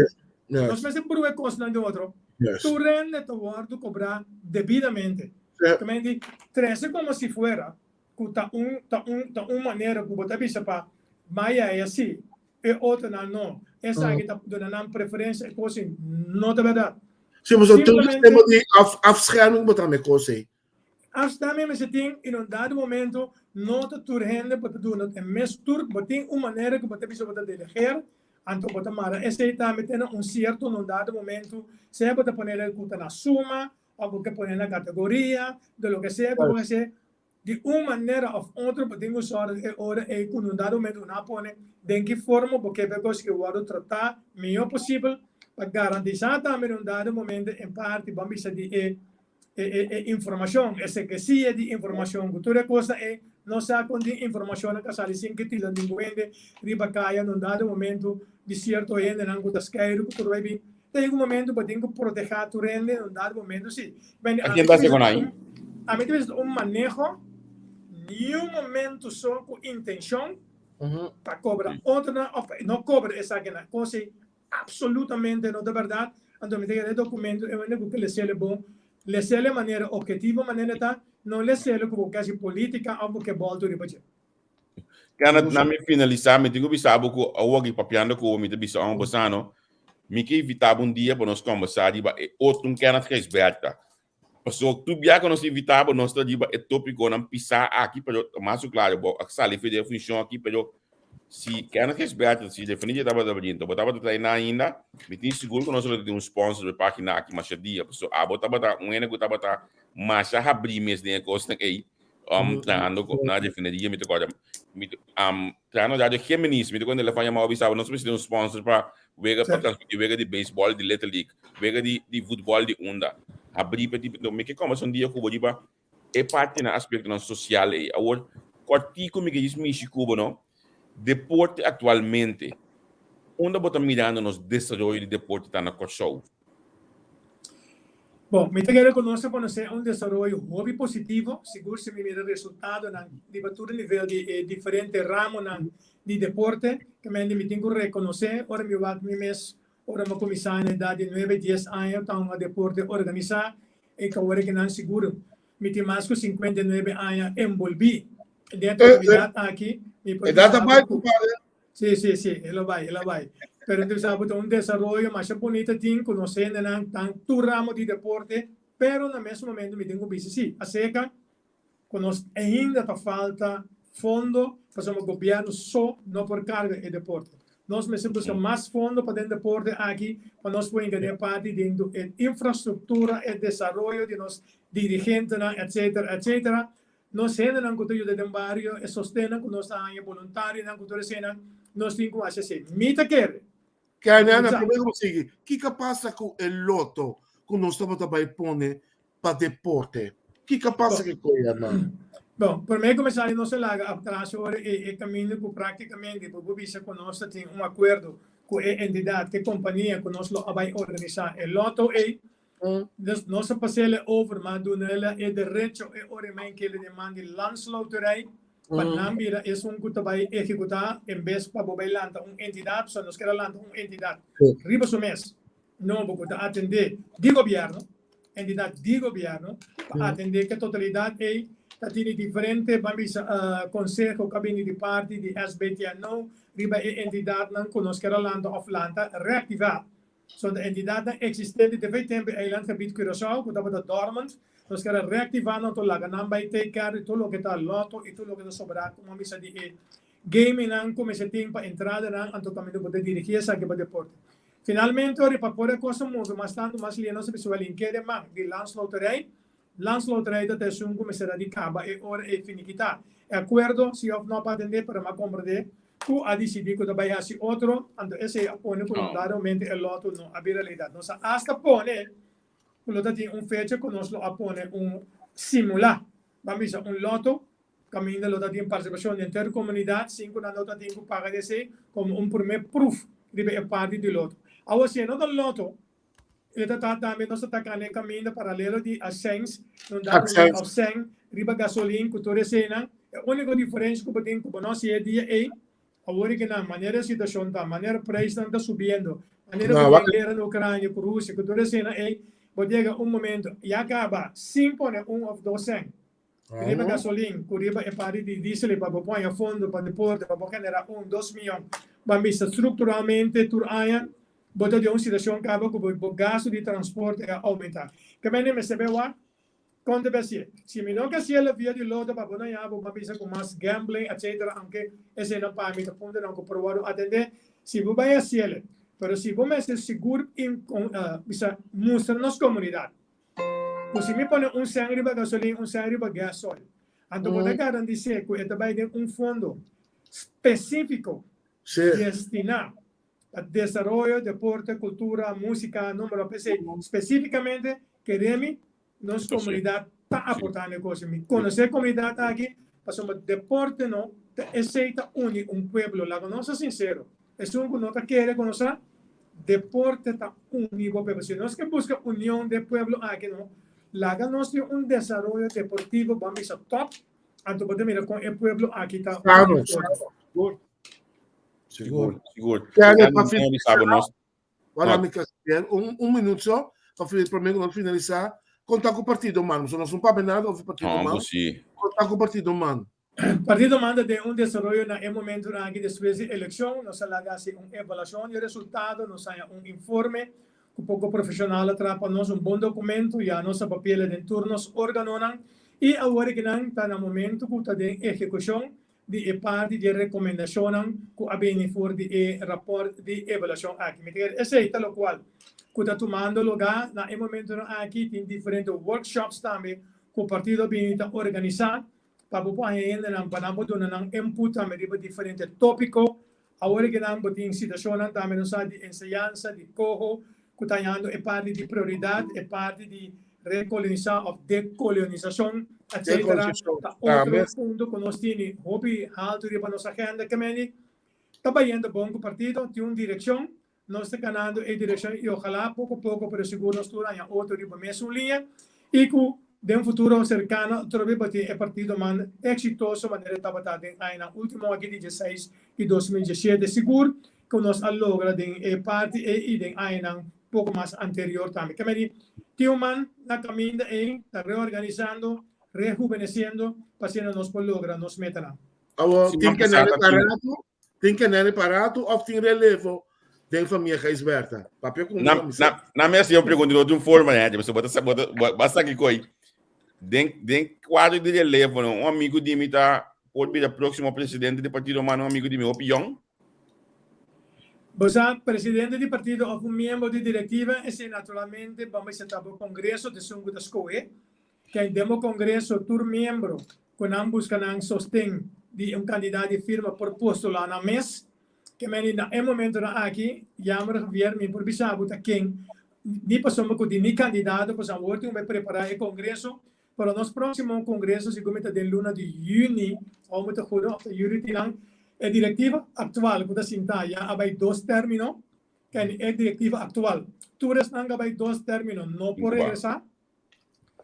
Nos mester prueba e kosnan di otro. Tur hende ta wòrdu kobrá debidamente. Ke mende trese komo si fuera ku ta un ta un ta un manera ku bo ta bisa pa maya e asi, e otronan no. Esaki ta duna nan preferensia e kos ei no ta bèrdat. Si, pasobra tin un sistema di afscherming bo ta me kos ei. Hasta mi mester tin in un dado momento no ta tur hende bo ta duna e mes tur bo tin un manera ku bo ta bisa bo ta delegeer anto bo ta mara esei tambe te na un sierto na un dado momento sea bo ta pone ku ta na suma of bo ke pone na kategoria de loke sea ku bo hasi di un manera of otro bo tin ku sòrg e ora ei ku na un dado momento nan a pone den ki forma bo ke pa e kos ke wòrdu tratá mihó posibel pa garantisá tambe na un dado momento en parti bo a bisa di e e informacion, e secrecia di informacion, cu tur e cosnan ey, no sa con tin informacionnan ca sali sin que tila ningun hende riba caya na un dado momento di cierto hendenan cu ta skeiru cu tur bay bin. Ta yega un momento bo tin cu proteha tur hende na un dado momento si. Bende A ken ta haci con ay? Ami ta bisa un maneho niun momento so cu intencion pa cobra otronan of no cobra esakinan. Cos ey Absolutamente no ta berdad. Anto mi ta kere e documento e wende cu ke lesele bon. Lesele manera objetivo manera ta, no lesele cu bo ke haci politica of bo ke bolto riba dje. Kenneth, na mi finalisa, mi tin cu bisa bo cu awor aki papiando cu bo, mi ta bisa ong bosano, mi ke invita bo un dia pa nos combersa riba e otro un Kenneth Gijsbertha. Pasobra tur bia cu nos invita bo, nos ta riba e topiconan pisa aki, pero ta mas cu claro, bo a sali for di e funcion aki, pero si Kenneth Gijsbertha, si definitie tabata brinta, bo tabata traina ainda, mi tin sigur cu nos lo tin un sponsor pa e pagina aki masha dia, pasobra abo tabata un hende cu tabata masha habri mes den e cosnan ey, trahando na refineria, mi ta corda, mi ta trahando na Radio Geminis, mi ta cuenta elefan yamao bisa bo, nos mester tin un sponsor pa wega, pa transmiti wega di baseball di Little League, wega di di futbol di unda, habri pa tipo, mi ke kombersa un dia ku bo riba e partinan, aspektonan sosial ei. Awor, kòrtiku mi ke djis mishi ku bo no, deporte aktualmente, unda bo ta mirando nos desaroyo di deporte ta na Kòrsou? Bon, mi ta kere ku nos a konosé un desaroyo hopi positivo, sigur si mi mira resultadonan riba tur nivel di e diferente ramonan di deporte, ke mende mi tin ku rekonosé ora mi wak mi mes ora mi a kuminsá na edat di nuebe, dies aña ta hunga deporte organisá i ku awor kinan sigur mi tin mas ku 59 aña enbolbí den e aktividat aki, mi por Edat a bisa bai ku. kumpadre. Sí, sí, sí, e lo bai, e lo bai. Pero entonces abo ta un desaroyo masha bunita tin ku nos hendenan tan tur ramo di deporte, pero na mes momento mi tin ku bisa sí, aserka ku nos ainda ta falta Fondo, pasobra gobièrnu so no por karga e deporte. Nos mester buska mas fondo pa den deporte aki pa nos por hinka den parti den e infrastruktura, e desaroyo di nos dirigentenan, etcetera, etcetera. Nos hendenan ku ta yuda den bario, e sostennan ku nos ta haña, boluntarionan ku tur eseinan, nos tin ku hasi esei. Mi ta kere. Kende, Ana, promé ku bo sigui, kiko a pasa ku e loto ku nos tabata bai pone pa deporte? Kiko a pasa ku e koe, hermano? Bon, promé ku mi sali nos a laga atras ora e kaminda ku práktikamente bo por bisa ku nos ta tin un akuerdo ku e entidat, ku e kompania ku nos lo a bai organisá e loto ei. Dus nos a pas'el over, ma duna el e derecho e ora e men kere den man di Landsloterij pa nan bira esun ku ta bai ehekutá en bes pa bo bai lanta un entidat, pasobra nos kere lanta un entidat riba su mes nobo ku ta atendé di gobièrnu, entidat di gobièrnu pa atendé ku e totalidat ei ta tene diferente ban bisa konseho ku a bini di parti di SBTNO riba e entidatnan ku nos kere lanta òf lanta reaktivá. So de entidatnan eksistente te fei tempu e eilandgebied Curaçao ku tabata dormant, nos kere reaktivá nan to laga nan bai take care di tur loke ta lotto i tur loke ta sobrá komo a bisa di e gamingnan ku mester tin pa entradanan anto kaminda bo ta dirigí esaki pa deporte. Finalmente ora pa por e kos a move mas tantu mas lia nos a bisa wèl inkere den man di Landsloterij. Landsloterij ta ta esun ku mester a di kaba e ora ei finikitá e akuerdo si òf no pa atendé pero mi a komprendé ku a disidí ku ta bai hasi otro, anto esei a pone ku no dado momento e lòto no a bira realidat. Nos a asta pone ku lo ta tin un fecha ku nos lo a pone un simulá, ban bisa un lòto, kaminda lo ta tin partisipashon di henter komunidat sin ku nan lo ta tin ku paga di esei komo un promé pruf riba e parti di lòto. Awor si e no ta lòto, E ta ta tambe nos ta taka den kaminda paralelo di Asens, no da promé òf sèn riba gasolin ku tur eseinan. E úniko diferensha ku bo tin ku bo no hasi e dia ei, awor e kinan, manera e situashon ta, manera preisnan ta subiendo, manera ku tin guera na Ukrania ku Rusia ku tur eseinan ei, bo yega un momento ya kaba sin pone un òf dos sèn riba gasolin ku riba e parti di diesel ei pa bo pon e fondo pa deporte pa bo genera un, dos miyon. Bo a misa strukturalmente tur aña Bo ta den un situacion caba cu bo gasto di transporte a aumenta. Ke mende mester bay wak con ta bay hacié. Si mi no ke hacié la via di loto pa bo no ya bo bisa cu mas gambling etc. Aunke eseynan pa mi ta puntonan cu por wordo atende. Si bo bay haciele. Pero si bo mester sigur bisa mustra nos comunidad cu si mi pone un cen riba gasolin un cen riba gasoil anto bo ta garantise cu e ta bay den un fondo specifico destina pa desaroyo, deporte, kultura, músika, número. P'esei, spesífikamente, keremi nos komunidat ta aportá na e kos. Mi konosé e komunidat aki pasobra deporte no ta esei ta uni un pueblo. Laga nos ta sinsero, esun ku no ta kere ku nos sa, deporte ta uni bo pueblo. Si nos ke buska union den pueblo aki no, laga nos tin un desaroyo deportivo ban bisa tòp, anto bo ta mira kon e pueblo aki ta uni otro. Sigur, sigur. Kende pa finalisá, wala mi Castiel, un, un minuut so, pa promé ku nos finalisá, konta ku partido man, so nos no papia nada over partido man. No, si. Konta ku partido man. Partido man ta den un desaroyo na e momentunan aki despues di elekshon, nos a laga hasi un evaluashon di e resultado, nos haña un informe ku poko profeshonal a traha pa nos, un bon dokumento, ya nos a papi'el den tur nos organonan i awor e kinan ta na momento ku ta den ehekushon di e parti di e rekomendashonnan ku a bini for di e rapòrt di evaluashon aki. Mi ta kere esei ta lokual ku ta tumando lugá na e momentunan aki. Tin diferente workshops tambe ku partido a bini ta organisá pa bo por haña hendenan pa nan por duna nan input tambe riba diferente tópiko. Awor ke nan bo tin situashonnan tambe nos sa di enseñansa, di koho ku ta hañando e parti di prioridat, e parti di rekolonisá òf dekolonisashon, etsetera, ta otro punto ku nos tini hopi haltu riba nos agenda. Ke meni ta bayendo bon ku partido, tin un direkshon, nos ta ganando e direkshon i ojalá poko poko pero sigur nos tur haña otro riba mesun liña i ku den futuro serkano atrobe bo tin e partido man eksitoso manera e tabata den añanan ultimo aki di dieseis i 2017. Sigur ku nos a logra den e parti ei i den añanan poko mas anterior tambe. Ke medi tin un man na kaminda ei ta reorganisando, rehubenesiendo pa asina nos por logra nos metanan. Awor, tin kenere pa ratu? Tin kenere pa ratu òf tin relevo den famia Gijsbertha? Papia ku mi. Na, na mi hasi un pregunta di otro forma, hè, pasobra bo ta bo ta bo a saki koi. Den den kuadro di relevo, un amigu di mi ta. por bira próximo presidente di partido Man, un amigo di mi hopi yong? Bo sa, presidente di partido òf un miembro di direktiva, esei naturalmente bo mester ta bo kongreso ta esun ku ta skohe. Kei den bo kongreso tur miembro ku nan buska nan sosten di un kandidat di firma por postulá nan mes. Ke meni na e momentonan aki, jammer Javier, mi por bisa bo ta ken, ni pasobra ku tin ni kandidato, pasobra awor tin ku bai prepará e kongreso, Pero nos próksimo kongreso sigur mi ta den luna di yüni, òf mi ta juro òf ta yüli tinan, e direktiva aktual ku ta sintá ya a bai dos término, kende e direktiva aktual tur esnan ku a bai dos término no por regresá,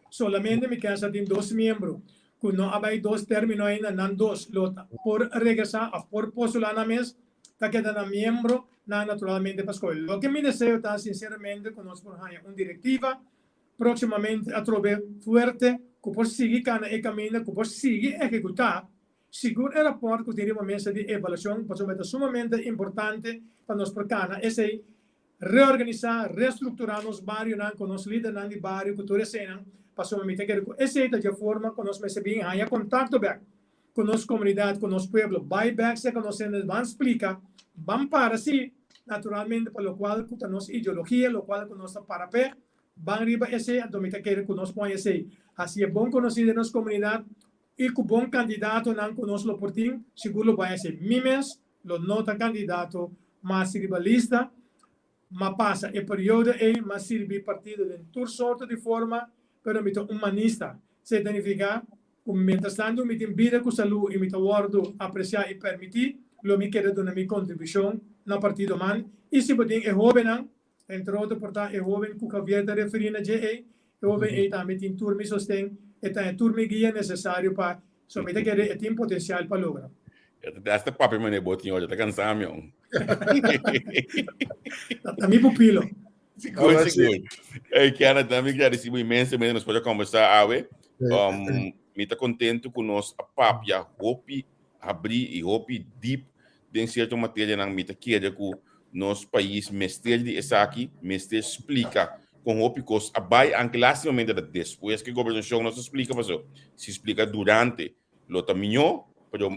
solamente mi kèn sa tin dos miembro ku no a bai dos término ainda, nan dos lo ta por regresá òf por postulá nan mes, ta keda nan miembro nan naturalmente pa skohe. Loke mi deseo ta sinseramente ku nos por haña un direktiva Próximamente atrobe fuerte cu por sigui cana e caminda cu por sigui ehecuta sigur e raport cu tin riba mesa di evaluacion pasobra e ta sumamente importante pa nos por cana esey, reorganisa, restructura nos barionan cu nos lidernan di bario cu tur eseynan pasobra mi ta kere cu esey ta dje forma cu nos mester bin haya contacto bek cu nos comunidad, cu nos pueblo, bay bek cerca nos hende ban splica, ban para si, naturalmente pa locual cu ta nos ideologia, locual cu nos ta para p'e, ban riba esey, anto mi ta kere cu nos pon esey haci e bon conoci den nos comunidad y cu bon candidatonan cu nos lo por tin, sigur lo bay esey. Mi mes lo no ta candidato mas riba lista, m'a pasa e periodo ey, m'a sirbi partido den tur sorto di forma, pero mi ta un manista, esey ta nifica ku mientras tantu mi tin bida ku salú i mi ta wòrdu apresiá i permití, lo mi keda duna mi kontribushon na Partido man. I si bo tin e hóbennan, entre otro por ta e hóben ku Javier ta referí na dje ei, e hóben ei tambe tin tur mi sosten, e ta e tur mi guia nesesario pa, so mi ta kere e tin potensial pa logra. E ta hasta papia manera bo tin ora, ta kansa mi on. Ta mi pupilo. Sigur, sigur. Hey, Kenneth, mi gradeci bo inmensamente nos por a conversa awe. Um, mi ta contento cu nos a papia hopi habri y hopi deep den cierto materianan. Mi ta kere cu nos pais mester di esaki, mester splica con hopi cos a bay, aunke lastimamente ta despues cu e gobernacion nos a splica, paso si splica durante lo ta mihó, pero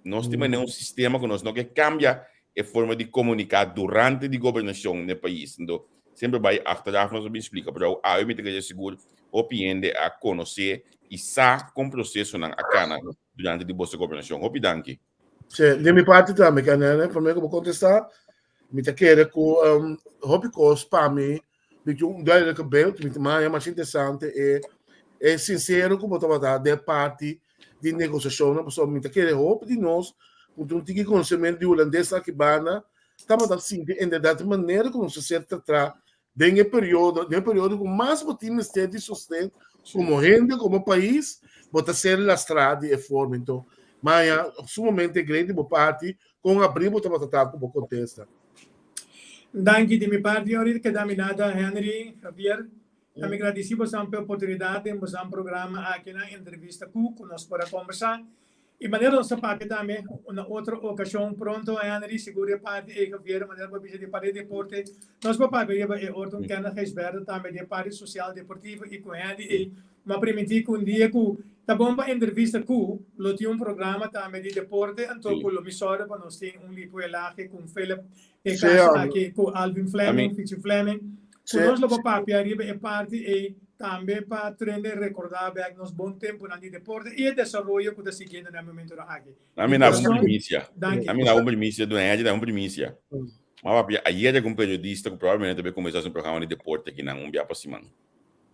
nos tin manera un sistema ku nos no ke kambia e forma di komuniká durante di gobernashon den e pais. Ento semper bai achteraf nos a bin splika, pero awe mi ta kere sigur hopi hende a konosé i sa kon prosesonan a kana durante di boso gobernashon. Hopi danki. Sí, di mi parti tambe, Kanene, promé ku bo kontestá, mi ta kere ku hopi kos pa mi Mi tin un duidelijke beeld, mi ta maya masha interesante e e sincero ku bo tabata den parti di negosiashonnan, pasobra mi ta kere hopi di nos ku tin un tiki konosementu di hulandes aki banda tabata sinti inderdat e manera ku nos a ser tratá den e periodo, den e periodo ku mas bo tin mester di sosten komo hende, komo pais, bo ta ser lastrá di e forma. Enton, maya sumamente great di bo parti kon abrí bo tabata ta ku bo kontesta. Danki di mi parti ahorita keda mi nada Henry, Javier. Ta mi gradisi bosan p'e oportunidat den bosan programa aki na entrevista ku ku nos por a kombersá. I manera nos a papia tambe na otro okashon pronto Henry, sigur e parti ei Javier, manera bo a bisa di parti di deporte, nos por papia riba e otro un Kenneth Gijsbertha tambe di e parti sosial deportivo i ku Henry ei Mi a primintí ku un dia ku ta bon pa entrevista ku lo tin un programa tambe di deporte anto ku lo mi sòru pa nos tin un lipo elahe ku un Philip e kaso aki ku Alvin Fleming, Fichi Fleming ku nos lo por papia riba e parti ei tambe pa trende rekordá bèk nos bon tempunan di deporte i e desaroyo ku ta siguiendo na e momentunan aki. Ami na un primisia. Ami na un primisia, duna Angie na un primisia. Mi a papia ayer ku un periodista ku probablemente ta bai kuminsá su programa di deporte akinan un bia pa siman.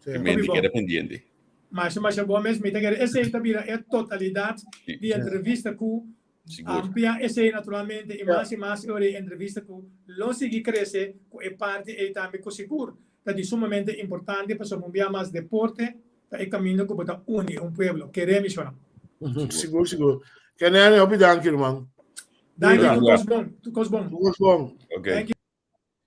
Sí. Que mente queda pendiente. Masha, masha bon mes. Mi ta kere esei ta bira e totalidat di entrevista ku Sigur. amplia esei naturalmente i mas i mas e ora e entrevista ku lo sigui krese ku e parti ei tambe ku sigur ta di sumamente importante pasobra un bia mas deporte ta e kaminda ku bo ta uni un pueblo. Kere mi shona. Sigur, sigur. Kenene, hopi danki ruman. Danki, tur kos bon. Tur kos bon. Tur kos bon. Okay. Thank you.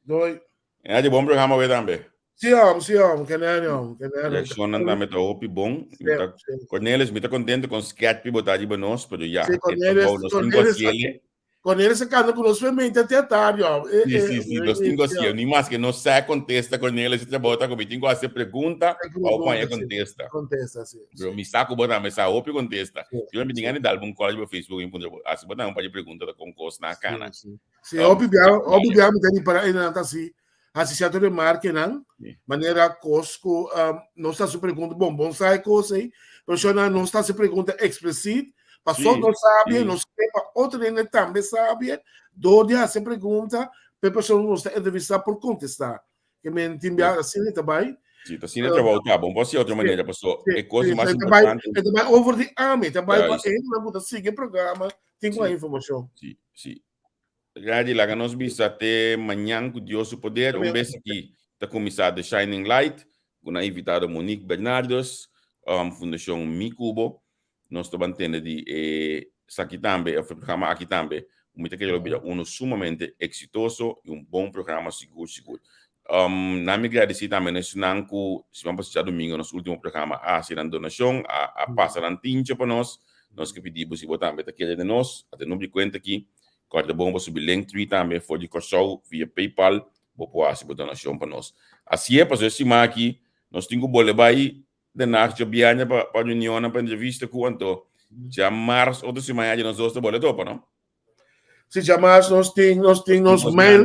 Doei. En di bon programa we tambe. Sí, hom, sí, hom, kenene, hom, kenene. Reaccionnan tambe ta hopi bon. Sí, Mi ta, sí. Cornelis, mi ta contento con sketch pi bo ta riba nos, pero ya, Sí, e Cornelis, trabou nos tin Cornelis, cu haciele. Cornelis a kanta ku nos fermente te atardi, oh. Eh, sí, sí, sí, nos tin ku hasié. Ni maske nos sa kontesta, Cornelis, e trabou ta ku mi tin ku hasi pregunta pa bo haña kontesta. Kontesta, sí. Pero mi sa ku bo tambe sa hopi kontesta. Si mi tin gana di dal bo un kòl riba Facebook i puntra bo, hasi bo tambe un par di pregunta ta kon kos na kana. Sí, hopi bia, hopi bia mi ta ripara einan ta hasi, hasi sierto remarkenan, manera kos ku nos ta hasi pregunta, bon, bon sa e kos ei, pero si nos ta hasi pregunta eksplisit, Paso nos sabi, nos ke pa otro hende tambe sabi, door di hasi pregunta, pe persona nos ta entrevista por contesta. Ke men tin bia asina ta bai. Sí, ta asina trabou ta, bon por hasi otro manera, paso e kos mas importante. E ta bai over di ami, ta bai pa hendenan ku ta sigui e programa tin ku haña informashon. Sí, sí. Radi, laga nos bisa te mañan ku Dios su poder. Un bes aki ta kuminsá The Shining Light ku nan invitado Monique Bernardos, Fundashon Mi Kubo. Nos ta ban tende di e esaki tambe, e programa aki tambe. Mi ta kere lo bira uno sumamente eksitoso i un bon programa sigur sigur. Nan mi gradisí tambe na esnan ku siman pasá djadumingu nos último programa a hasi nan donashon, a pasa nan tincho pa nos. Nos ke pidi bo si bo tambe ta kere den nos, a tene un kuenta aki. Kòrda bon pa subi Linktree tambe for di Kòrsou via PayPal bo por hasi bo donashon pa nos. Asié pasobra e siman aki nos tin ku bole bai Den Haag djabièrnè pa pa reunionnan pa entrevista ku anto djamars otro siman ya nos dos ta bole topa no? Si djamars nos tin nos tin nos mail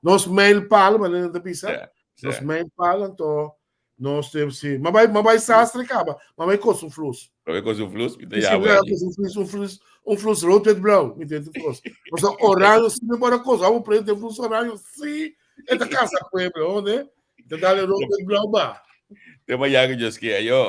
nos mail pal manera nan ta bisa nos mail pal anto nos tin si ma bai ma bai sastre kaba ma bai kosa un flus. Ma bai kosa un flus mi ta ya wèl. Un flus un flus un flus rood wit blauw mi tin kos. Pasobra oranje si mi por a kosa abo prende flus oranje si e ta kasa pueblo hoor ne. Te dale rood wit blauw ba. Te mañana ku Dios kier ayo.